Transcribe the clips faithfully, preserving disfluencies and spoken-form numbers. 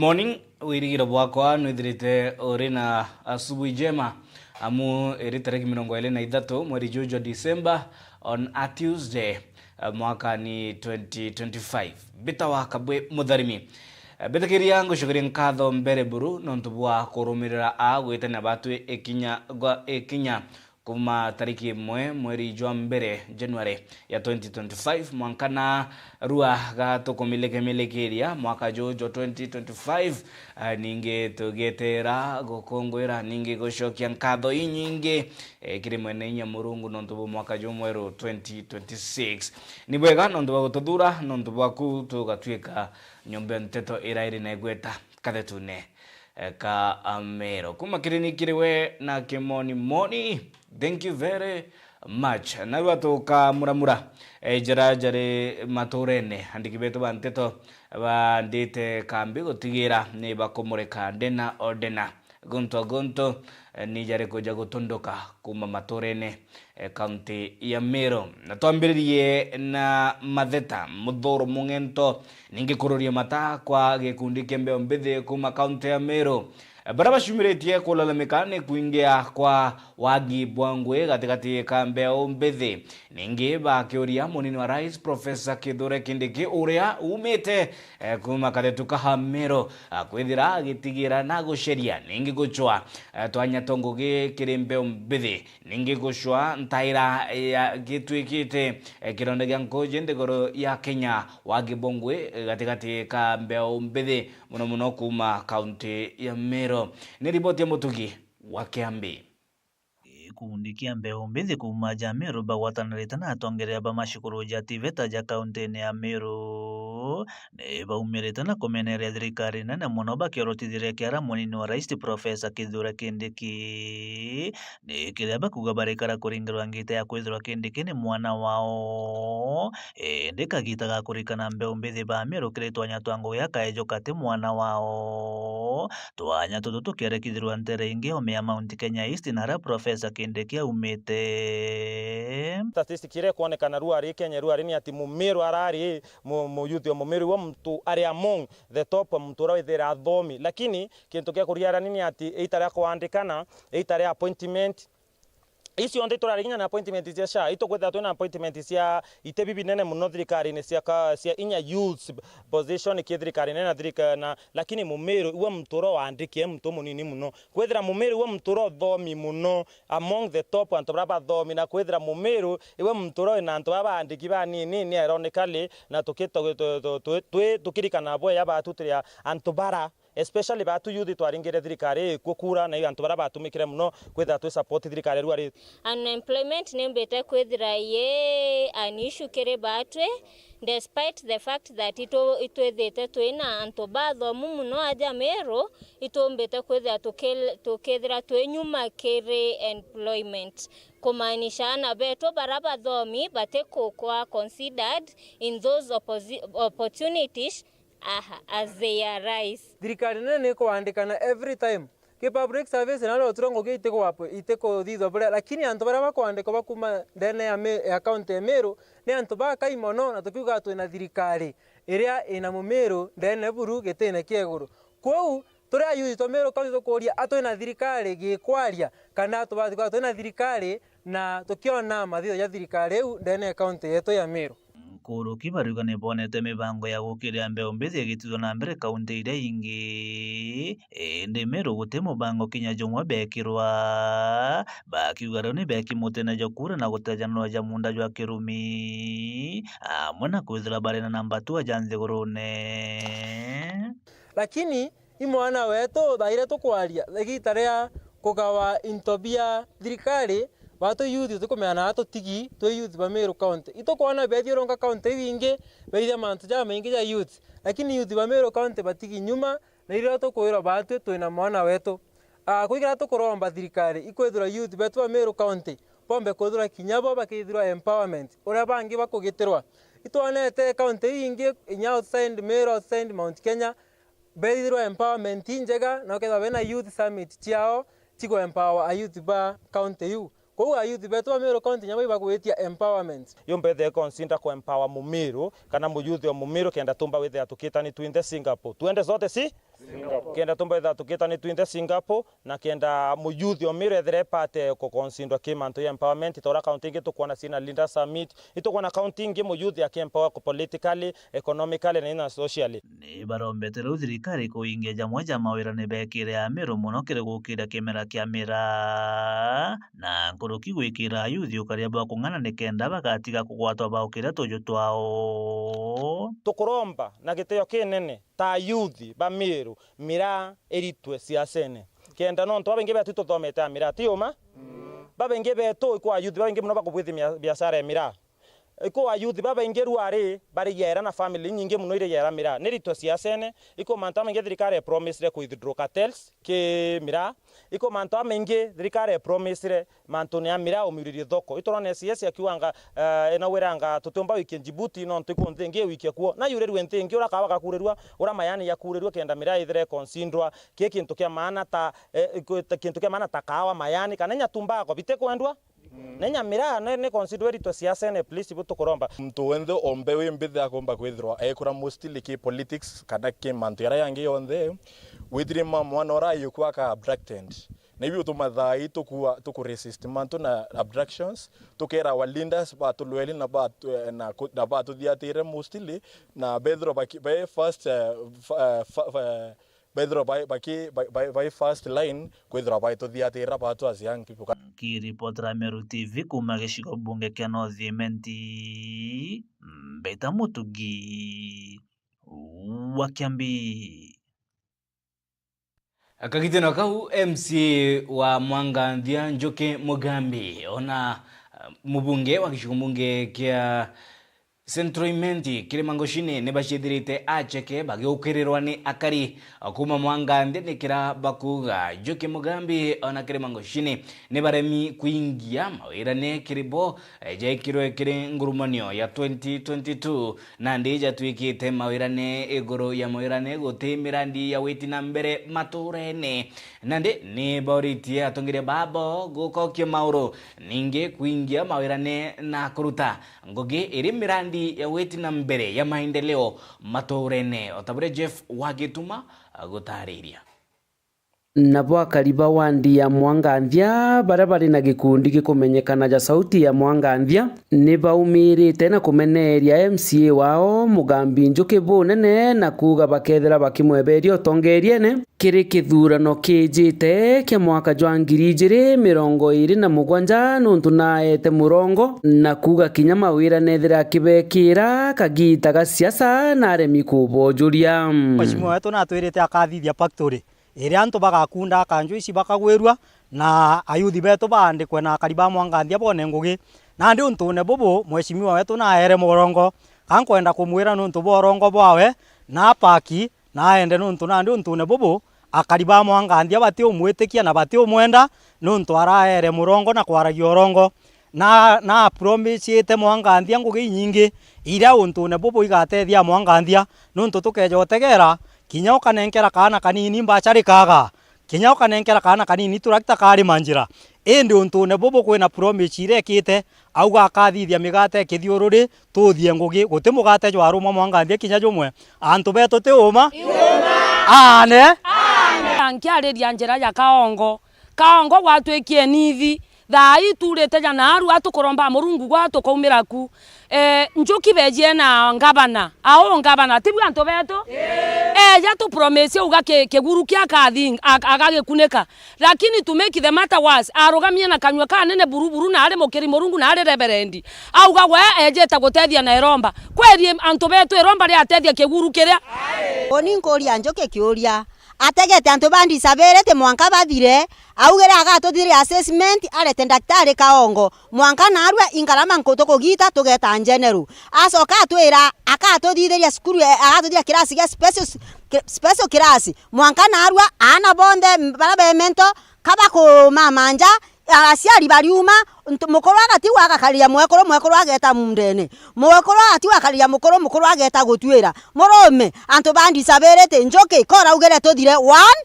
Morning, wirigiro bwakwa nwithirite uri na asubuhi njema, amu iri tariki mirongo iri na ithatu mweri juju jwa December, on a Tuesday, eh, mwakani twenty twenty-five. Mbitawa Kabwe Mutharimi. Eh, mbitikiria ngucokerie nkatho mbere buru nontu bwa kurumirira a gwitania batwi ikinya gwa ikinya. Kuma tariki imwe mweri jwa mbere January ya twenty twenty-five, mwanka na rua ga tukumilike-milikiria mwaka juju jwa twenty twenty-five, eh, ningi tugietera gukunguira, ningi gucokia nkatho inyingi, eh, kiri Mwene Inya Murungu nontu bwa mwaka jumweru twenty twenty-six. Ni bwega nontu bwa gututhura, nontu bwaku tugatwika nyomba ya nteto ira iri na igweta kathetune, eh, ka Amero. Kuma kiri ni kiri we na Kimoni Moni, thank you very much. Narua tukamuramura, eh, jara jari maturene, andiki betu ba nteto bandite kambi gutigira ni bakumurika ndena o ndena. Guntu a guntu, eh, ni jari kuja gutunduka kuma maturene, eh, kaunti ya Meru. Na twambiririe na matheta, muthuro mung'ento, ningi kururia mata kwa gikundi kia mbeo mbithi kuma kaunti ya Meru. Eh, baria bacumiritie kulalamika ni kuingia kwa wagi bwa ngui gatigati ka mbeo mbithi. Ningi bakiuria munini wa rais Professor Kithure Kindiki uria umite, eh, kuma kathetu ka Meru, ah, kwithira agitigira na guceria ningi gucwa, eh, twanya twa ngugi kiri mbeo mbithi, ningi gucwa ntaira ya gitwikite, eh, kironda gia nkuji nthiguru ya Kenya, wagi bwa ngui, eh, gatigati ka mbeo mbithi, muno muno kuma kaunti ya Meru. Ni riboti ya Mutugi wa Kiambi. Gikundi kia mbeu mbithi kuuma ja Meru bagwatanirite na atongeria ba macukuru ja TVETA ja kauntine ya Meru, ni baumirite na kumeneria thirikari nene mono bakiorotithiria kiara munini wa rais Professor Kithure Kindiki, ni kiria bakuuga barikara kuringirwa ngita ya kwithirwa Kindiki ni mwana wao. Indi kagita ga kurikana mbeu mbithi ba Meru kiri twanya twa ngugi akaejo kati mwana wao. Twanya tutu tukierekithirwa ntere ingi ome ya Mount Kenya East na aria Professor Kindiki aumite. Statistics iria ikwonekana ruari Kenya ruari ni ati Mumiru arari mu, mu youth wa Mumiru iwe muntu ari among the top, muntu uria withira athomi, lakini kintu kia kuriarani ni ati ita ria kwandikana, ita ria appointment, ici onthe iturari kinya na appointment cia SHA, itukwithira twina appointment cia ite bibi nene muno thirikarine cia ka, cia inya youth position ki thirikarine na thirika-, na, lakini Mumiru iwe muntu uria wandiki e muntu munini muno. Kwithira Mumiru iwe muntu uria uthomi muno among the top antu baria bathomi, na kwithira Mumiru iwe muntu uria wina antu baria baandiki banini, ni ironically, na tuki-, tu-, tu-, tu-, tu-, twi-, tukirikana bwega batu turi a-, antu bara especially batu youth twaringire thirikari ikwo kura na antu baria batumikire muno kwithira twi support thirikari rua ri. Unemployment nimbite kwithira yi an issue kiri batwi, despite the fact that itu-, itwithite twina antu bathomu muno aja Meru, itumbite kwithira tuki-, tukithira twi nyuma kiri employment, kumaanisha ana betu baria bathomi batikukwa considered in those opposi-, opportunities, aha, as they arise. Thirikari nene ni ikuandikana every time. Ki public service na leo turongo ki itiku-, itikuthithwa buria, lakini antu baria bakwandikwa bakuma ndene ya Me-, ya county ya Meru ni antu bakai mono, na tukiuga twina thirikari iria ina Mumiru ndene buru gitine kia iguru. Kwou turi ayuthi twa Meru County tukuria, a twina thirikari gikwaria, kana tubathi kwa twina thirikari na tukiona mathitho ja thirikari iu ndene ya county yetu ya Meru. Nkuruki bariuga ni bonete mibango ya gukiria mbeu mbithi igitithwa na mbere kaunti iria ingi, indi Meru guti mubango kinya jumwe bekirwa, bakiuga riu ni beki mutene jwa kura na gutejanirwa ja munda jwa kirumi, amwe na kwithira bari na namba tua ja nthigurune. Lakini i mwana wetu, thaa iria tukwaria, igita ria kugawa into bia thirikari, batu youth tutikumenya na tutigi twi youth ba Meru County. Itukwona bethiurunka county iu ingi, beithia mantu jamaingi ja youth, lakini youth ba Meru County batigi nyuma, na irio tukwirwa batwi twina mwana wetu. Ah, kwigira tukuromba thirikari ikwithirwa youth betu ba Meru County bombe kwithirwa kinya bo bakithirwa empowerment uria bangi bakugitirwa. Itwonete county iu ingi, inya outside Meru, outside Mount Kenya, bethirwa empowerment injega, na ukethirwa bena youth summit ciao, cigo empower a youth ba county iu. Kou ayouth betu ba Meru County nyabo ibagwitia empowerment. Yumba ithe consider ku empower Mumiru kana muyouth o Mumiru kenda tumba withia tukitani twinthe Singapore. Twende zote si? Singapore. Kenda tumba withia tukitani twinthe Singapore, na kenda muyouth o Miru ethire epate kuconsidwa ki mantu ya empowerment, ta uria kaunti ingi tukwona cina leader summit, itukwona kaunti ingi muyouth aki empower ku politically, economically na ina socially. Ni barombete riu thirikari kuingia jamwe ja mawira ni bekire Amiru mono kiri gukiria kimera kia miraa, na nkuruki gwikira ayouth ukaria bwa kung'ana nikenda bagatiga kugwatwa baukiria tuju twao. Tukuromba na gitio kinene ta ayouth ba Miru, miraa iritwe siasene. Kenda nontu babaingi betu tuthomete a miraa, ti uma? Babaingi betu ikwa ayouth babaingi mono bakubwithi mia-, biashara ya miraa. Ikwa ayouth babaingi ruari bari yera na family nyingi mono iri yera miraa. Ni ritwe siasene, ikwa mantu amaingi thirikari epromisire ku withdraw cartels ki miraa. Ikwa mantu amaingi thirikari epromisire mantune ya miraa umiuririe thoko. Iturone S E S akiuganga, eh, ena wiranga tutiumba wikie Djibouti, nontu iku nthi ingi wikie kuo. Na yurirwe nthi ingi, ura kawa gakurirua, ura mayani yakurirua kenda miraa ithire considwa. Ki kintu kia maana ta, eh, iku-, ta kintu kia maana ta kawa, mayani, kana inya tumbako, bitikwendwa? Mm. Na inya miraa, ne, ne considwa iritwe siasene, please, ibu tukuromba. Muntu wenthe ombe wi mbithi akomba kwithirwa ekura mostly ki politics, kana ki mantu yaria yangi yonthe, withire ma mwana ura ayukua aka abducted. Na ibi utuma thaa ii tukua, tukuresist mantu na abductions, tukera our leaders batulweli na batu-, eh, na ku-, na batuthiatire mostly, na bethirwa baki-, be first, eh, fa-, eh, fa-, fa-, bethirwa bai-, baki-, bai-, bai-, bai first line, kwithirwa baituthiatira batu as young people. Nkiripotera Meru T V kuuma gicigo bunge kia North Imenti, Mbeta Mutugi wa Kiambi. Kagitino kau, M C A wa Mwanganthia Njuki Mugambi, ona, eh, mubunge wa gicigo mbunge kia Central Imenti, Kirima Ngochini, ni baciithirite acheke bagiukirirwa ni akari kuuma Mwanganthia, nikira bakuuga Njuki Mugambi ona Kirima Ngochini ni baremi kuingia mawirane kiri bo, eh, jaikirwe kiri ngurumanio ya twenty twenty-two. Nandi jatwikite mawirane iguru ya mawirane guti mirandi ya witi na mbere maturene. Nandi ni bauritie atongeria babo gukokia mauru, ningi kuingia mawirane na kuruta ngugi iri mirandi ya witi na mbere ya maendeleo maturene, o ta buria Jeff Wagituma agutariria. Nabo akari ba wandi ya Mwanganthia, baria bari na gikundi gikumenyekana ja Sauti ya Mwanganthia, ni baumirite na kumeneeria M C A wao Mugambi Njuki bunene, na kuuga bakethira bakimweberia utongeriene kiri kithurano kijite kia mwaka jwa ngiri ijiri mirongo iiri na mugwanja, nuntu naete murongo, na kuuga kinya mawira nethira akibekira kagiita ga siasa naremi kubojuria. Mheshimiwa wetu natwirite akathithia factory iria antu bagakunda kanjwa ici bakagwirua, na ayuthi betu baandikwe na akari ba Mwanganthia bone ngugi. Nandi untune bubu, mheshimiwa wetu naere murongo, ka nkwenda kumwira nuntu bwa urongo bwawe, na apaki, na aende nuntu nandi untune bubu, akari ba Mwanganthia batiumwitikia na batiumwenda, nuntu araere murongo na kwaragia urongo. Na, na promisite Mwanganthia ngugi inyingi iria untune bubu igatethia Mwanganthia, nuntu tukeja utegera, kinya ukanenkera kaana kanini mbacha rikaga, kinya ukanenkera kaana kanini turakita karima njira. Indi untune bubu kwina promise iria ekite, auga akathithia migate ikithiururi, tuthie ngugi, guti mugate jwarumwa Mwanganthia kinya jumwe. Antu betu ti uma? Ti uma. Aane? Aane. Nkiariria njira ya kaongo. Kaongo gwatwikie nithi. Thaa ii tuurite ja naarua, tukuromba Murungu gwa tukaumira ku. Eh, Njuki bejie na ngavana. Au ngavana, tibu antu betu? Eja tu promise uga ki-, kiguru kia akathi-, ag-, agagikunika. Lakini to make the matter worse, arugamie na kanyua kanene buruburu, na ari mukiri Murungu, na ari reverend. Auga we ejete gutethia na iromba. Kweri antu betu iromba riatethia kiguru kiria? Uni nkuria Njuki kiuria. Ategete antu ba disability mwanka bathire, augire agatuthithiria assessment, arete ndaktari kaongo. Mwanka naarua inkarama nkutu kugita tugeta general. Acoka atwira akatuthithiria cukuru, eh, agatuthithiria kirasi gia special, ki-, special class. Mwanka naarua aana bonthe m-, baria be mental, kabakumamanja, aciari bariuma, ntu-, mukuru agatigwa agakariria mwekuru, mwekuru ageta mundene. Mwekuru agatigwa akariria mukuru, mukuru ageta gutuira. Murume, antu ba disability, Njuki, koraugire tuthire, one,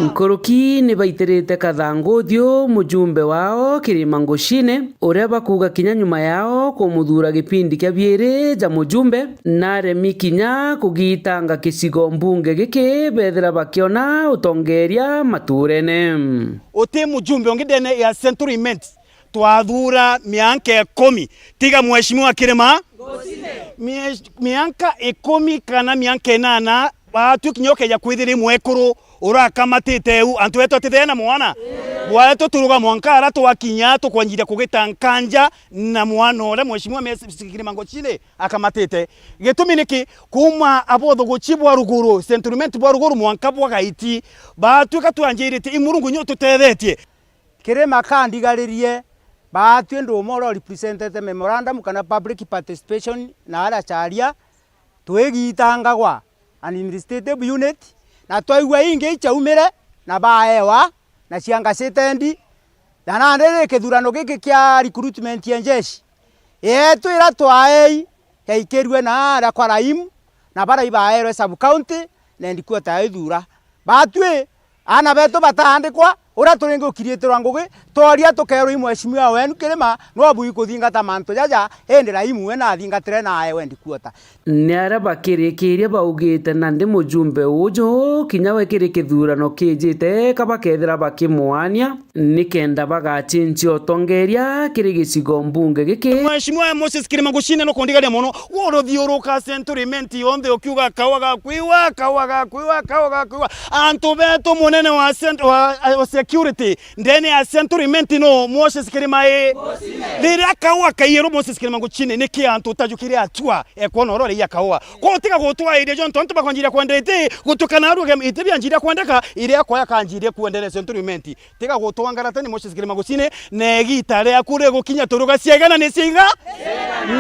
Nkuruki ni baitirite kathangu uthiu mujumbe wao Kirima Ngucine, uria bakuuga kinya nyuma yao kumuthuura gipindi kia biiri ja mujumbe, naremi kinya kugitanga gicigo mbunge giki bethira bakiona utongeria matuurene. Uti mujumbe ungi ndene ya Central Imenti twathuura mianka ikumi, tiga Mheshimiwa Kirima. Mie-, mianka ikumi kana mianka inana, baatwi kinya ukeja kwithira i mwekuru urakamatite u, antu betu atitheena mwana. Bwaetwe turuga mwanka ara twakinya tukwanjiria kugita nkanja na mwana uria Mheshimiwa Mes-, Kirima Ngucine akamatite. Gitumi niki? Kuuma abothuguchi bwa ruguru, Central Imenti bwa ruguru mwanka bwa Gaiti, baatwika twanjiritie i Murungu nyo tutethetie. Kirima kandigaririe, baatwi nduuma uria urepresentete memorandum kana public participation na aria charia, twigitangagwa administrative unit, na twaigua ingi ichaumire na baewa na cianga citendi, na nandi ri kithurano giki kia recruitment ya njeshi yetu ira twaei yaikirue na aria kwa Raimu, na baria ibaerwe sub county na headquarter ya Ithuura. Baatwi, aana betu bataandikwa, uria turingi ukiriitirwa ngugi, tworia tukeerwa i mheshimiwa wenu Kirima, no bui kuthingata mantu jaja, indi Raimu we naathingatire na aewe headquarter. Ni aria bakirikiria baugite nandi mujumbe uju kinya we kiri kithurano kijite ka bakethira bakimwania, nikenda bagachinchia utongeria kiri gicigo mbunge giki. Mheshimiwa Moses Kirima Ngucine nukundigaria mono, uruthiuruka Central Imenti yonthe ukiuga, "Kaua gakwiwa, kaua gakwiwa, kaua gakwiwa." Antu betu, munene wa cent-, wa, wa security ndene ya Central Imenti no Moses Kirima i. Riria kaua kaiyirwo Moses Kirima Ngucine, niki antu utajukire atua ekwona uria uria kaua? Kwa utiga gutwairia jontu antu bakwanjiria kwenda iti, gutukana aruge iti bianjiria kwendeka, iria koya kanjirie kuendere Central Imenti. Tiga gutwangarata ni Moses Kirima Ngucine, na igita riaku rigukinya turuga ciaigana ni ciaiga?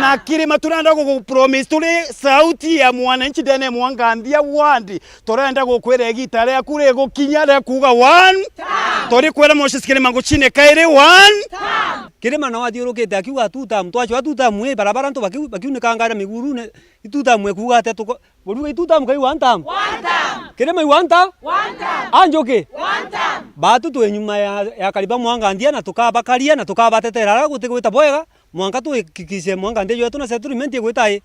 Na Kirima turenda gugupromise turi sauti ya mwananchi ndene mwanganthia ward. Turenda gukwira igita riaku rigukinya ria kuuga one. Turikwira Moses Kirima Ngucine kairi one. Kirima no athiurukite akiuga two term, twachwa two term wi barabara antu bakiu-, bakiunikanga na migurune, i two term ikuuga atia tuko-, buruga i two term kai one term? One term. Kirima i one term? One term. A Njuki? One term. Baatu twi nyuma ya, ya Kariba mwanganthia na tukabakaria na tukabatetera aria gutigwita bwega. Mwanka twikikishe mwanka nthi yetu na settlement igwita i.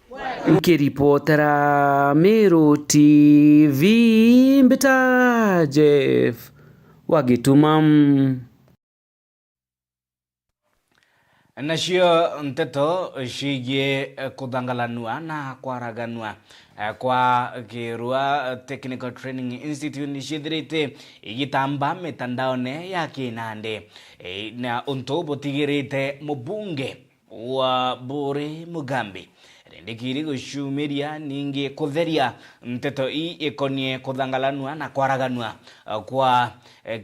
Nkiripotera Meru T V, mbita Jeff wa Gituma. Nacio nteto ciigie kuthangalanua na kwaraganua kwa Kirua Technical Training Institute niciithirite igitamba mitandaone ya kinandi, na untu butigirite mubunge wa Buuri Mugambi Rindikiri guciumiria ningi kutheria nteto ii ikonie kuthangalanua na kwaraganua kwa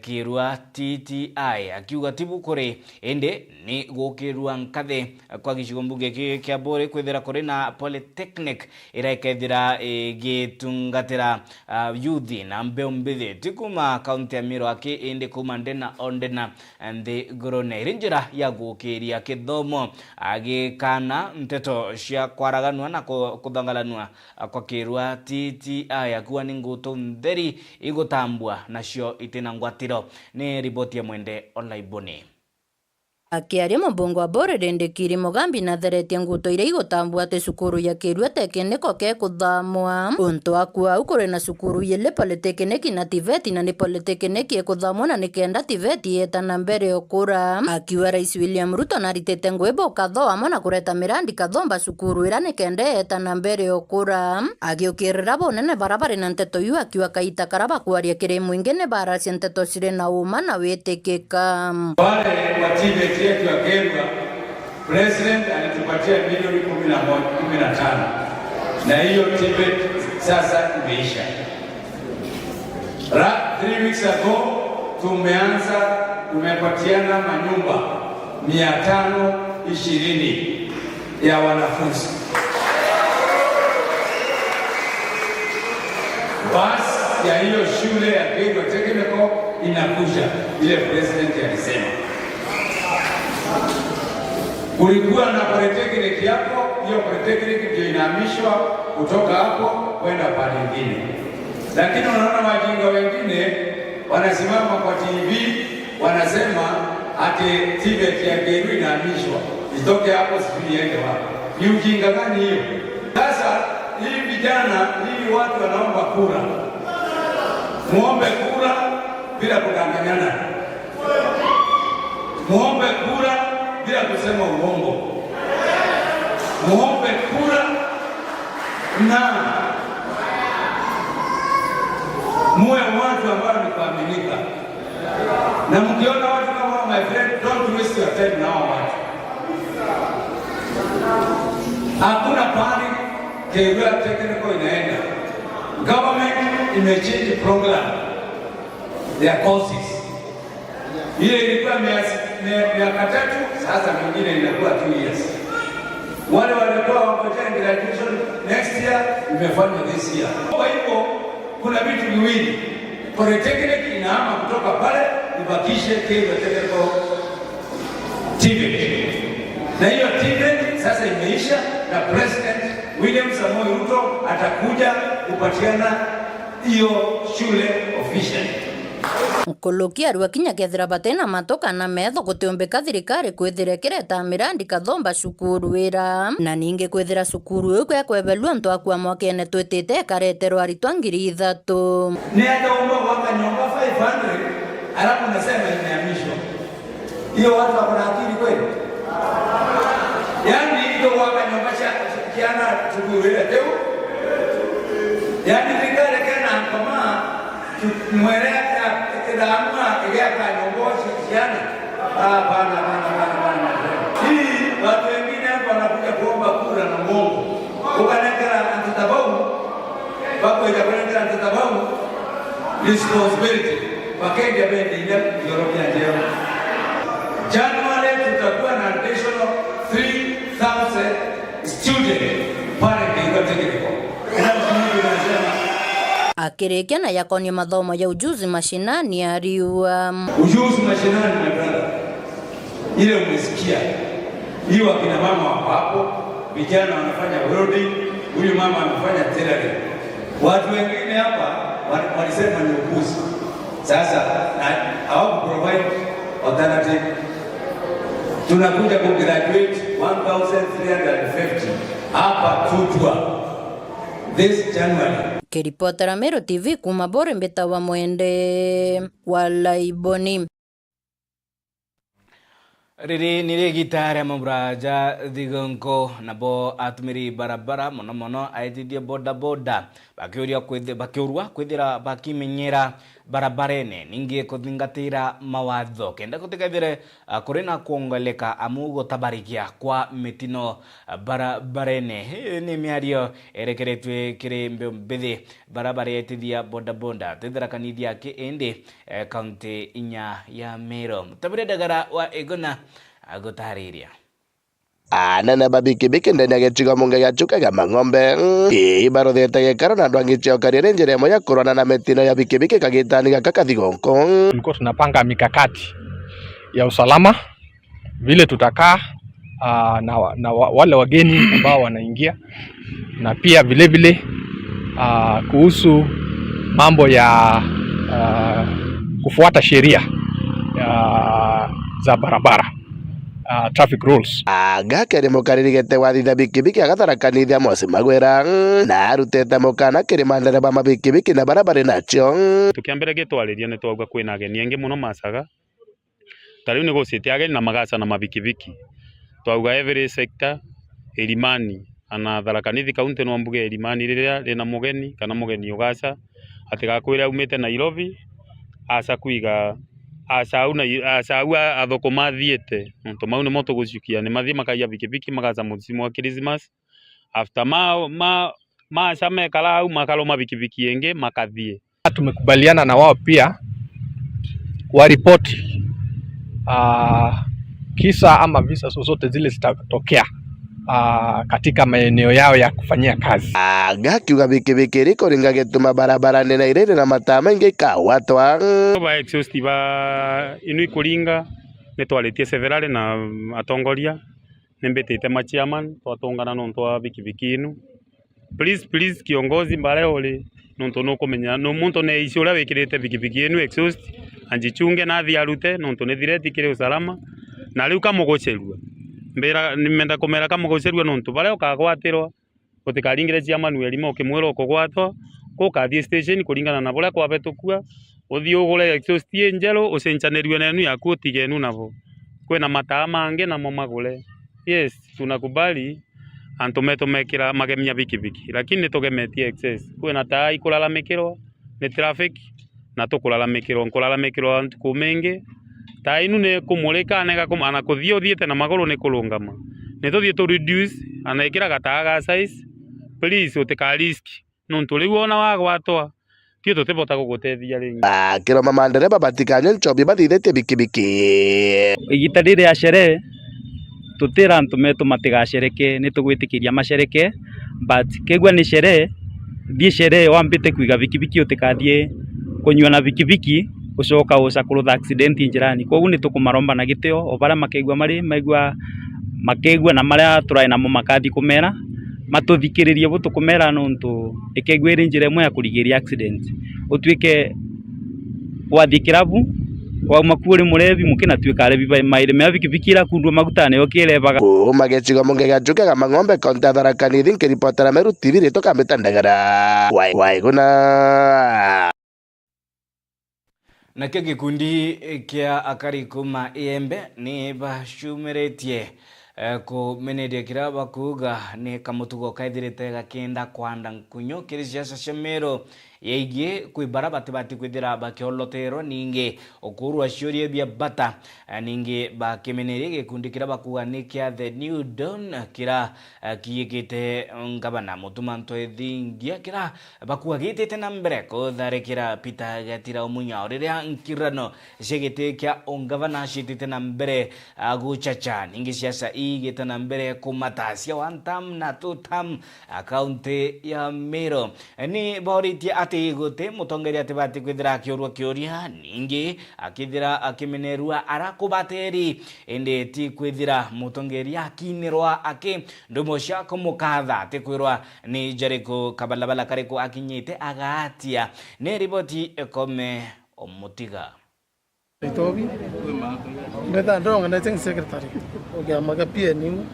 Kirua T T I, akiuga ti bu kuri, indi ni gukirua nkathi kwa gicigo mbunge ki-, kia Buuri kwithira kuri na polytechnic iria ikethira igitungatira ah, youth na mbeu mbithi, ti kuuma kaunti ya Meru aki, indi kuuma ndena o ndena nthigurune. Iri njira ya gukiria kithomo, agikana nteto cia kwaraganua na ku-, kuthangalanua kwa Kirua T T I, akiuga ni ngutu ntheri igutambua nacio itina ngwatiro. Ni riboti ya Mwende Olaiboni. Akiaria mubunge wa Buuri Rindikiri Mugambi natheretie nguto iria igutambua ati cukuru ya Kirua Tekiniko kekuthamwa. Untu akua au kuri na cukuru ijiri, Polytechnic na TVET, na ni Polytechnic ikuthamwa na nikenda TVET yeta na mbere ukura. Akiuga Rais William Ruto naritite ngui bukatho amwe na kureta mirandi kathomba cukuru ira nikenda yeta na mbere ukura. Agiukirira bunene bara bari na nteto iu akiuga kaita kara bakwaria kiri mwingi ni baracia nteto ciri na uma na witikika. Wale wa TVET yetu ya Kirua, President alitupatia milioni kumi na moja, kumi na tano. Na hiyo TVET sasa imeisha. Ra-, three weeks ago, tumeanza, tumepatiana manyumba mia tano ishirini ya wanafunzi. Basi ya hiyo shule ya Kirua Technical inakuja, vile president alisema. Kulikuwa na polytechnic hapo, hiyo polytechnic ndio inahamishwa kutoka hapo kwenda pahali ingine. Lakini unaona wajinga wengine Wanasimama kwa T V, wanasema ati TVET ya Ngeru inahamishwa. Itoke hapo, sijui iende wapi. Ni ujinga gani hiyo? Sasa, hii vijana, hii watu wanaomba kura. Muombe kura bila kudanganyana. Muombe kura bila kusema uongo. Muombe kura na muwe watu ambao ni kuaminika. Na mkiona watu kama hao, my friend, don't waste your time na hao watu. Hakuna pahali Kerio Technical inaenda. Government imechange program ya courses. Ile ilikuwa mias-, mia-, miaka tatu, sasa mingine inakuwa two years. Wale walikuwa wangojea graduation next year, imefanywa this year. Kwa hivyo, kuna vitu viwili. Polytechnic inahama kutoka pale, ibakishe Kerio Technical TVET. Na hiyo TVET sasa imeisha, na President William Samoei Ruto atakuja kupatiana hiyo shule officially. Nkuruki arua kinya kethira batina matu kana metho, gutiumbika thirikari kwithira ikireta mirandi kathomba cukuru ira, na ningi kwithira cukuru iu kwekwebelua ntu akua mwakene twitite ikareterwa aritwa ngiri ithatu. Ni ataumba gwaka nyomba five hundred, alafu nasema imehamishwa. Hiyo watu wako na akili kweli? Yaani, hiyo waka nyomba cia, cia, ciana cukuru ile teu. Yaani, thirikari kena ngoma, tu-, mwere ya, iraamua igiaka nyomba cia ciana. Ah, bana, bana, bana, bana. Hii, watu wengine hapa wanakuja kuomba kura na uongo. Ukanengera antu ta bau, bakwenda kunengera antu ta bau responsibility, bakendia bendi ile igoro bia njeo. January tutakuwa na additional three thousand student pale Ngeru Technical. Ina mtu mmoja anasema, akirikia na yakonie mathomo ya ujuzi mashinani ariua. Ujuzi mashinani, my brother. Ile umesikia. Hiyo akina mama wako hapo, vijana wanafanya welding, huyu mama anafanya tailoring. Watu wengine hapa wa-, walisema ni upuzi. Sasa, na hawaku provide alternative. Tunakuja ku graduate one thousand three hundred fifty hapa Tutwa this January. Kiripotera Meru T V kuma Bore, mbitawa Mwende wa Laiboni. Riri ni rigita ria mabura ja Thigonko, nabo atumiri barabara, mono mono aitithia boda boda, bakiuria kwithi-, bakiurua kwithira bakimenyera barabarene, ningi kuthingatira mawatho, kenda gutikethire, ah, kuri na kwongeleka amu gutabarikia kwa mitino, ah, barabarene. Ii ni miario erekeretwe kiri mbeu mbithi bara barietithia bodaboda, twithirakanithia ki indi, eh, kaunti inya ya Meru. Mutabire Ndagara wa Iguna agutariria. Anene ba bikibiki ndene ya gicigo munge gia Chuka gia Mang'ombe, ii, ibaruthite gikaro na ndwangi cia ukaria ni njira imwe ya kurwana na mitino ya bikibiki kagitani gaka ka Thigonko. Tulikuwa tunapanga mikakati ya usalama vile tutakaa, ah, na, wa- na wa- wale wageni ambao wanaingia, na pia vile vile, ah, kuhusu mambo ya, ah, kufuata sheria, ah, za barabara, ah, traffic rules. Aga keri mukariri gete wa thitha bikibiki agatharaka nithi Amos Magwira, na arutete mukana kiri mandereba ma bikibiki na bara bari nacio. Tukiambira gitwariria, ni twauga kwina ageni aingi muno macaga. Ta riu ni gucite ageni na magaca na mabikibiki. Twauga every sector, Irimani, ana Tharaka Nithi County no mbuge Irimani riria rina mugeni kana mugeni ugaca, atigakwire aumite Nairobi, aca kwiga, aca au Nai-, aca au a-, athukuma athiite. Nontu mau nimo tugucukia, ni mathie makaiya bikibiki, magaca musimu wa Christmas. After ma, ma, maca mekara au, makaruma bikibiki ingi, makathie. Tumekubaliana na wao pia waripoti, ah, kisa ama visa zozote zile zitatokea, ah, katika maeneo yao ya kufanyia kazi. Aga akiuga bikibiki iri kuringa gituma barabarani na iriri na mataa maingi ikagwatwa. Ba exhaust ba inu ikuringa, ni twaritie several na atongoria, ni mbitite ma chairman twatungana nontu wa bikibiki inu. Please, please, kiongozi, mbare uri, nontu nukumenya, nu-, muntu neisi uria wikirite bikibiki inu exhaust, anjichunge nathi arute, nontu ni threat kiri usalama. Na riu kamugucerua. Mbira, nimenda kumera kamugucerua nontu baria ukagwatirwa, utikaringire cia Manuel ma ukimwira ukugwatwa, kukathie station kuringana na buria kwabetukua, uthie ugure exhaust injeru, ucenjanirue nenu yaku utige enu nabo. Kwina mataa mangi namo magure. Yes, tunakubali antu metu mekira magemia bikibiki, lakini nitugemetie excess. Kwina taa ikulalamikirwa ni traffic, na tukulalamikirwa, nkulalamikirwa ntuku mingi. Taa inu ni kumurika, nega kum-, ana kuthia uthiite na maguru ni kurungama. Ni tuthie tu reduce, ana ikira gataa ga size, please, utika risk. Nontu riu wona wagwatwa, tio tutibota gugutethia ringi. Akiroma mandereba batikanywe nchobi bathithitie bikibiki. Igita riri ya sherehe, tutira antu metu matigacereke, ni tugwitikiria macereke, but kegua ni sherehe, thie sherehe, wambite kwiga bikibiki, utikathie kunyua na bikibiki, ucoka uca kurutha accident njirani. Koguo ni tukumaromba na gitio, o baria makegua mari, maigua, makegua na maria turai namo makathi kumera, matuthikiririe bu tukumera, nontu ikegua iri njira imwe ya kurigiria accident. Utuike wathi kirabu, wauma ku uri murebi, mukina tuika arebi ba mairi mea bikibiki irakundua magutane, yoki irebaga. Kuuma gicigo mbunge gia Chuka Mang'ombe, kaunti ya Tharaka Nithi, nkiripotera Meru T V, ritwa Kambita Ndagara. Wai-, Waiguna. Nakio gikundi kia akari kuuma Iembe ni bacumiritie, eh, kumeneria kiria bakuuga ni kamutugo kethirite gakienda kwanda nkunyu kiri siasa cia Meru yegie kwi bara batibati kwithira bakioloterwa, ningi ukuurwa ciuria bia bata, eh, ningi bakimeneria gikundi kiria bakuuga ni kia The New Dawn kiria, eh, kiyikite ngavana Mutuma M'Ethingia kiria bakuuga gitite na mbere kutharikira Peter Gatira Omunya, o riria nkirano cia giti kia ungavana ciitite na mbere, ah, guchacha, ningi siasa igite na mbere kumatacia one term na two term, ah, kaunti ya Meru. Ni boritie ati guti mutongeria atibati kwithira akiurwa kiuria, ningi akithira akimenerua ara kubateri, indi ti kwithira mutongeria akinirwa aki ndumo cia kumukatha ati kwirwa ni jariku kabalabala kariku akinyite agatia. Ni riboti ikome omutiga. Itobi. Mbeta ndonganete ngi secretary o kiama kia P N U,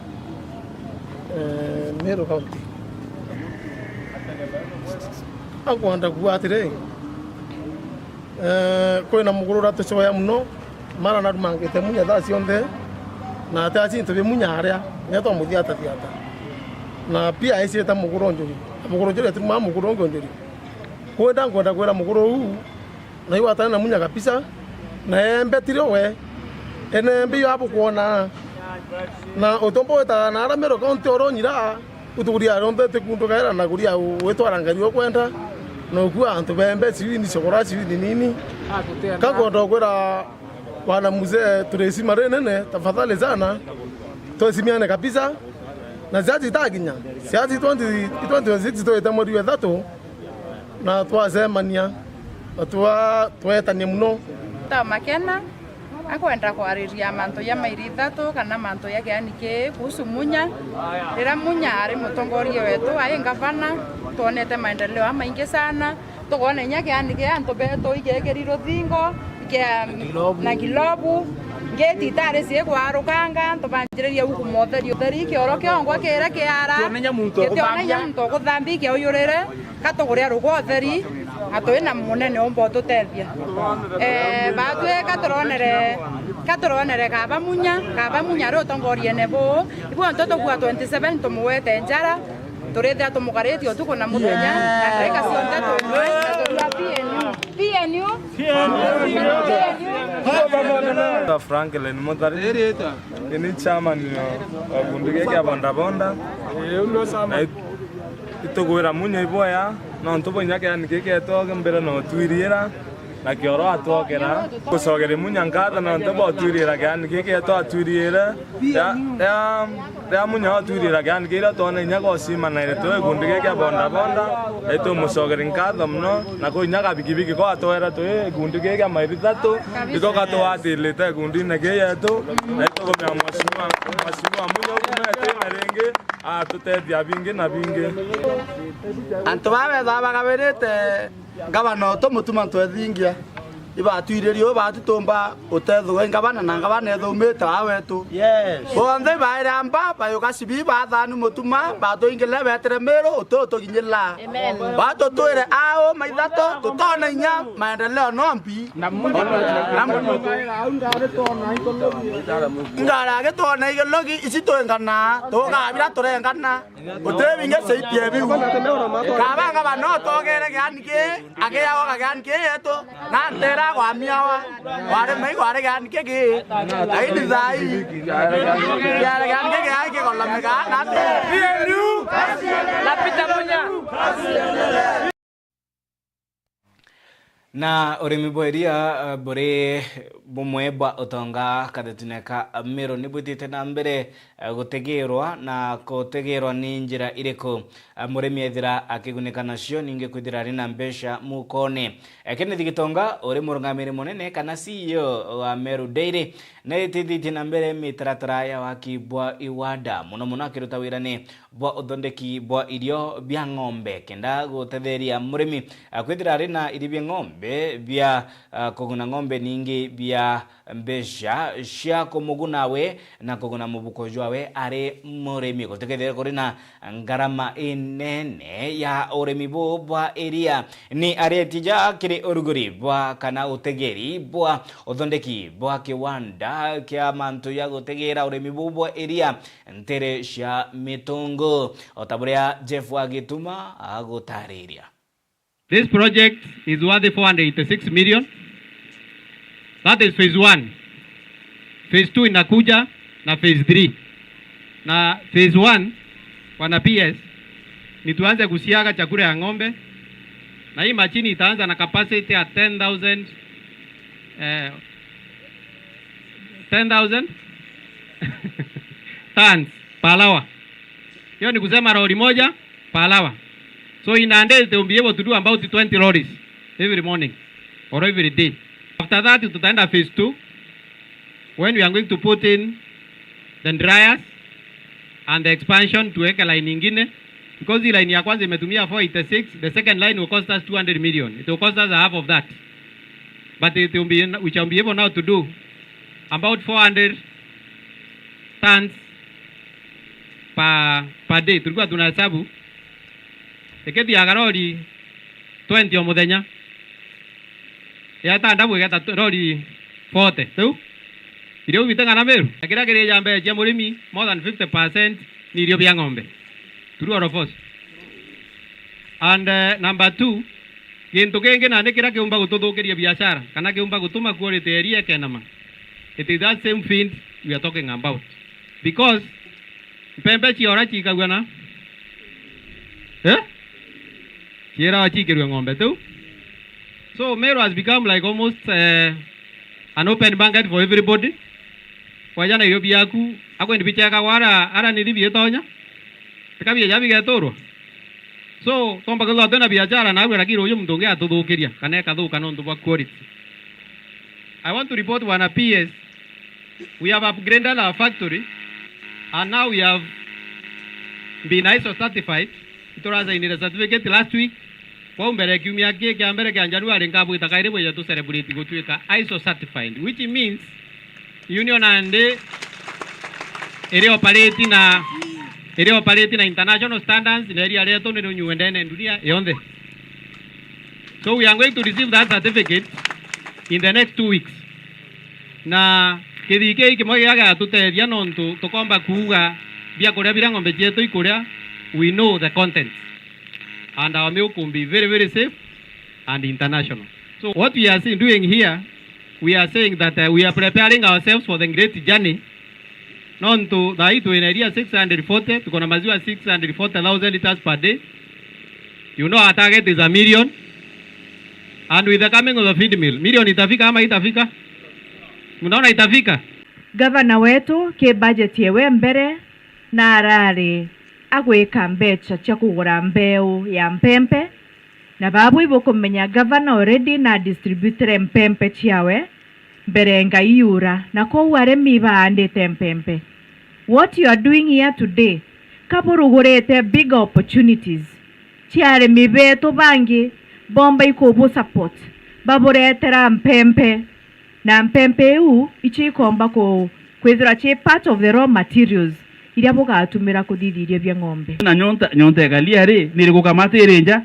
eh, Meru County. Akwenda kuuga atiri, eh, kwina muguru uratucoya muno, mara narumangite munya thaa cionthe, na ati acintu bi munya aria, nya twamuthiata thiata. Na pia aicita muguru njuri, muguru njuri atirumaa muguru ungi njuri. Kwenda nkwenda kwira muguru uu, na iu atari na munya kabisa, na embe tiri we, ene embe iyo abukwona. Na utomba wita na ara Meru County uronyira, utukuria aronthe tikundu gaira na kuria witwara ngari ukwenda, na ukua antu bembe ciwini cogora ciwini nini. Kakwenda kwira bwana mzee, turi cima rinene, tafadhali sana, twesimiane kabisa, na siasi itakinya, siasi twenty, twenty twenty-six twite mweri wa ithatu, na twacemania, na twa-, twetania muno. Ta Makena, akwenda kwariria mantu ja mairi ithatu kana mantu ja kiani kii kuhusu Munya. Riria Munya ari mutongoria wetu, ai ngavana, twonete maendeleo amaingi sana. Tukoona inya kiani kia antu betu igekiri ruthingo, kia, na gilobu, ngeti itari ciikwarukanga, antu banjiririe u kuma utheri utheri, kioro kiongwa kiria kiara, gitiona inya muntu ukuthambia kiauyurire, katuguria rugwa utheri, na twina munene umba ututethia. Eh, batwi katuronere, katuronere kaba Munya, kaba Munya ari utongoriene buu, ibu antu tukua twenty seven tumuwete njara, turithia tumugaritie utuku na muthenya, na ndaika cionthe tumwe, na turia P N U, P N U, P N U. Franklin Muthari, ni chairman wa gikundi giki kia bodaboda. Na it-, itugwira Munya iboya, nontu bwa inya kiani giki getu mbere no twiriira. Na kioro atwokera. Gucokeria Munya nkatho nontu bwa utwirira kiani giki twatwirire. Ya, ya, ya Munya otwirira kiani kiria twona inya gocima na ireto gikundi giki kia bodaboda. Itumucokeria nkatho mono, na kwi inya gabikibiki ko atwera twi gikundi giki kia mairi thatu, iko gatwatirite gikundine kii yetu, na itukumia Mheshimiwa, Mheshimiwa Munya ukumete na ringi atutethia bingi na bingi. Antu baa bethaa bagabirite ngavana utu Mutuma Ntwethingia, ibatwiririe uu batutumba utethua ngavana, na ngavana ethumite aa wetu. Yes. Bonthe baire amba bayuka cibi bathani Mutuma, batwingirire betire Miru utu utuginyirira. Amen. Batutwire au maithatu tutona inya maendeleo no mbi. Na mu- Ngara agitwona igelogi ici twingana, tukabira turengana. Guti bingi ciaitie biu. Kabanga bano twogere giani ki, agiaoga giani ki yetu, na ntera gwamiawa. Kwari mai kwari giani ki gi. Aidi thai. Giani ki gi ai kigolomega na ati. Lapita Munya. Na urimi bwa iria, eh, buri bumwe bwa utonga kathetune ka Meru ni bwitite na mbere, eh, gutegirwa, na kutegirwa ni njira iriku, eh, murimi ethira akigunika nacio, ningi kwithira ari na mbeca mukone. Eh, Kenneth Gitonga uri murungamiri munene kana C E O wa Meru Dairy, ni itithitie na mbere mitaratara ya waki bwa iwanda, muno muno akiruta wira ni bwa uthondeki bwa irio bia ng'ombe, kenda gutetheria murimi, ah, kwithira ari na irio bia ng'ombe bia, ah, kuguna ng'ombe, ningi bia mbeca cia kumuguna we na kuguna mubuko jwawe ari murimi. Gutikethire kuri na ngarama inene ya urimi buu bwa iria. Ni aretija kiri uruguri bwa kana utegeri bwa uthondeki bwa kiwanda kia mantu ya gutegera urimi buu bwa iria ntere cia Mitungu, o ta buria Jeff wa Gituma agutariria. This project is worth four hundred eighty-six million. That is phase one. Phase two inakuja na phase three. Na phase one, wana P S, ni tuanze kusiaga chakula ya ng'ombe. Na hii machine itaanza na capacity ya ten thousand, eh, ten thousand tons per hour. Hiyo ni kusema lori moja per hour. So in a day, they will be able to do about twenty lorries every morning or every day. After that, tutaenda phase two, when we are going to put in the dryers and the expansion, tuweke line ingine. Because hii line ya kwanza imetumia four eighty-six, the second line will cost us two hundred million. It will cost us a half of that. But it will be, we shall be able now to do about four hundred tons per, per day. Tulikuwa tunahesabu, ikithiaga lori twenty o muthenya. Yata ndabu igeta tu-, lori forty. Riu, irio biteng'ana Meru. Na kiria kiri jambe cia murimi, more than fifty percent ni irio bia ng'ombe. True or false? And, eh, number two, gintu kingi nandi kiria kiumba gututhukiria biashara, kana kiumba gutuma quality ya iria ikenama, it is that same feed we are talking about. Because mpembe ciora cikagua na, eh? Ciirawa cikirue ng'ombe tu. So Meru has become like almost, eh, an open market for everybody. Waja na irio biaku, akwendi bichekagwa ara, ara nithi biitonya. Tikabieja bigeturwa. So, tomba kwithirwa twina biashara naagwe, lakini ruuju muntu ungi atuthukiria, kana ikathuka nontu bwa quality. I want to report, bwana P S, we have upgraded our factory, and now we have been ISO certified. Iturasainire certificate last week. Kwou mbere ya kiumia kii kia mbere kia January, nkabwita kairi bwije tu celebrate gutuika ISO certified, which means Union nandi iri operate na, iri operate na international standards, na iria rietu ni rinyue ndene ndunia yonthe. So we are going to receive that certificate in the next two weeks. Na kithii kii kimwe giga gigatutethia nontu tukomba kuuga biakuria biria ng'ombe cietu ikuria, we know the contents. And our milk will be very, very safe and international. So what we are see-, doing here, we are saying that, uh, we are preparing ourselves for the great journey. Nontu thaa hii twina iria six hundred forty, tuko na maziwa six hundred forty thousand liters per day. You know our target is a million. And with the coming of the feed mill, milioni itafika ama itafika? Mnaona itafika? Gavana wetu ki budget yewe mbere na arari agwika mbecha cia kugura mbeu ya mpempe, na babu ibukumenya gavana already na distributire mpempe ciawe mbere ngai yura, na kou arimi baandite mpempe. What you are doing here today, kaburugurite big opportunities cia arimi betu bangi bomba ikubu support, baburetera mpempe, na mpempe iu icio ikomba ku-, kwithirwa ci part of the raw materials iria bugatumira kuthithia irio bia ng'ombe. Na nyonta, nyonta ikalia ri, niri gukamata iri nja?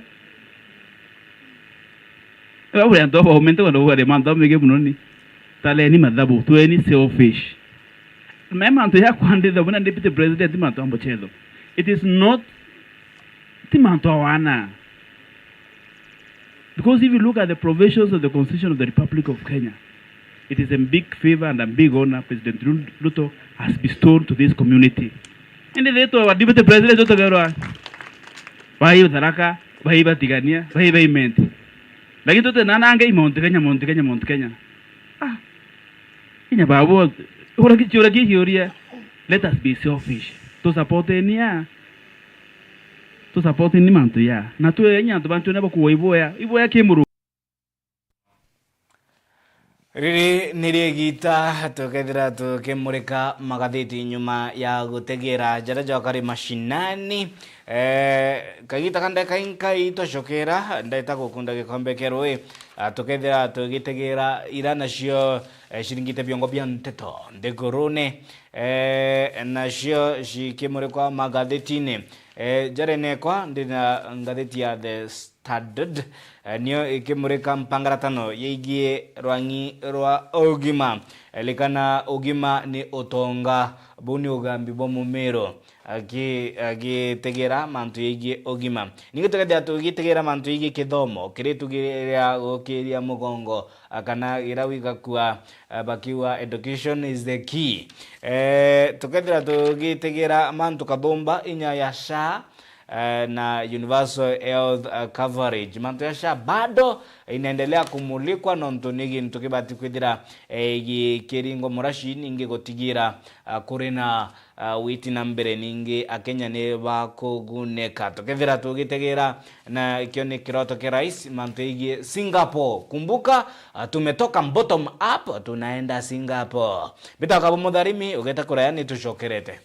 Aba buri antu baumente kwenda kugaria mantu amege muno ni. Tareni mathabu, tweni selfish. Me mantu ya kwanditha buna deputy president, ti mantu a muchezo. It is not, ti mantu a wana. Because if you look at the provisions of the Constitution of the Republic of Kenya, it is a big favor and a big honor President Ru-, Ruto has bestowed to this community. Indi thitwe wa deputy president tutegerwa bai Tharaka, bai Batigania, bai bai Imenti. Lakini tutenanange i Mount Kenya, Mount Kenya, Mount Kenya. Ah. Inya babu, ura ki-, kiuria ki kiuria, let us be selfish. Tu support ni ya. Tu support ni mantu ya. Na tu inya antu bantu ne bakugwa iboya, iboya ki muru. Riri nirio igita tukethira tukimurika magathiti nyuma ya gutegera jaria jwakari mashinani. Eh, kagita ka ndeka inkai twacokera, ndeta gukunda gikombe kia rui, ah, tukethira tugitegera ira nacio, eh, ciringite biongo bia nteto nthigurune, eh, nacio cikimurikwa magathitine. Eh, jaria nekwa ndina ngathiti ya The Standard, eh, nio ikimurika mpangaratano yeigie rwang'i rwa ugima. Eh, likana ugima ni utonga, buu ni ugambi bwa mumiro. Aki-, agitegera mantu yeigie ugima. Ningi tukethira tugitegera mantu yeigie kithomo, kiritu kiria gukiria mugongo, ah, kana gira wigakua, ah, bakiuga education is the key. Eh, tukethira tugitegera mantu kathumba inya ya SHA, eh, na universal health, eh, coverage. Mantu ya SHA bado inaendelea kumulikwa nontu ni gintu kibati kwithira, eh, gikiringwa murashi, ningi gutigira, ah, kuri na, ah, witi na mbere, ningi Akenya ni bakuguneka. Tukethira tugitegera na ikio ni kiroto kia rais, mantu yeigie Singapore. Kumbuka, ah, tumetoka bottom up, tunaenda Singapore. Mbitagwa Kabo Mutharimi, ugeta kuraya ni tucokerete.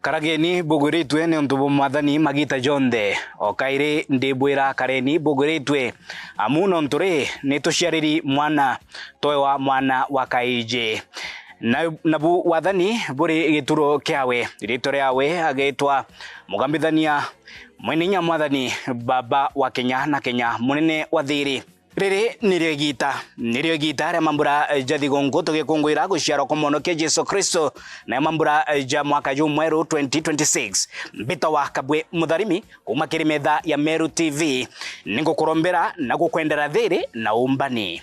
Karageni bugwiritue niuntu bwa Mwathani magiita jonthe. O kairi ndibwira, kareni bugwiritue, amu nontu ri, ni tuciariri mwana, twewa mwana wa kaiji. Na, nabu wathani buri gituro kiawe, riitwa riawe ageetwa Mugambithania, Mwene Inya Mwathani, Baba wa kenya na kenya, Munene wa thiiri. Riri nirio igiita, nirio igiita ria mambura ja thigunku tugikungwira guciarwa kwa Mwonokia Jesu Kristo, na mambura ja mwaka jumweru twenty twenty-six. Mbitagwa Kabwe Mutharimi, kuuma kiri metha ya Meru T V. Ningukurombera na gukwendera thiiri na uumbani.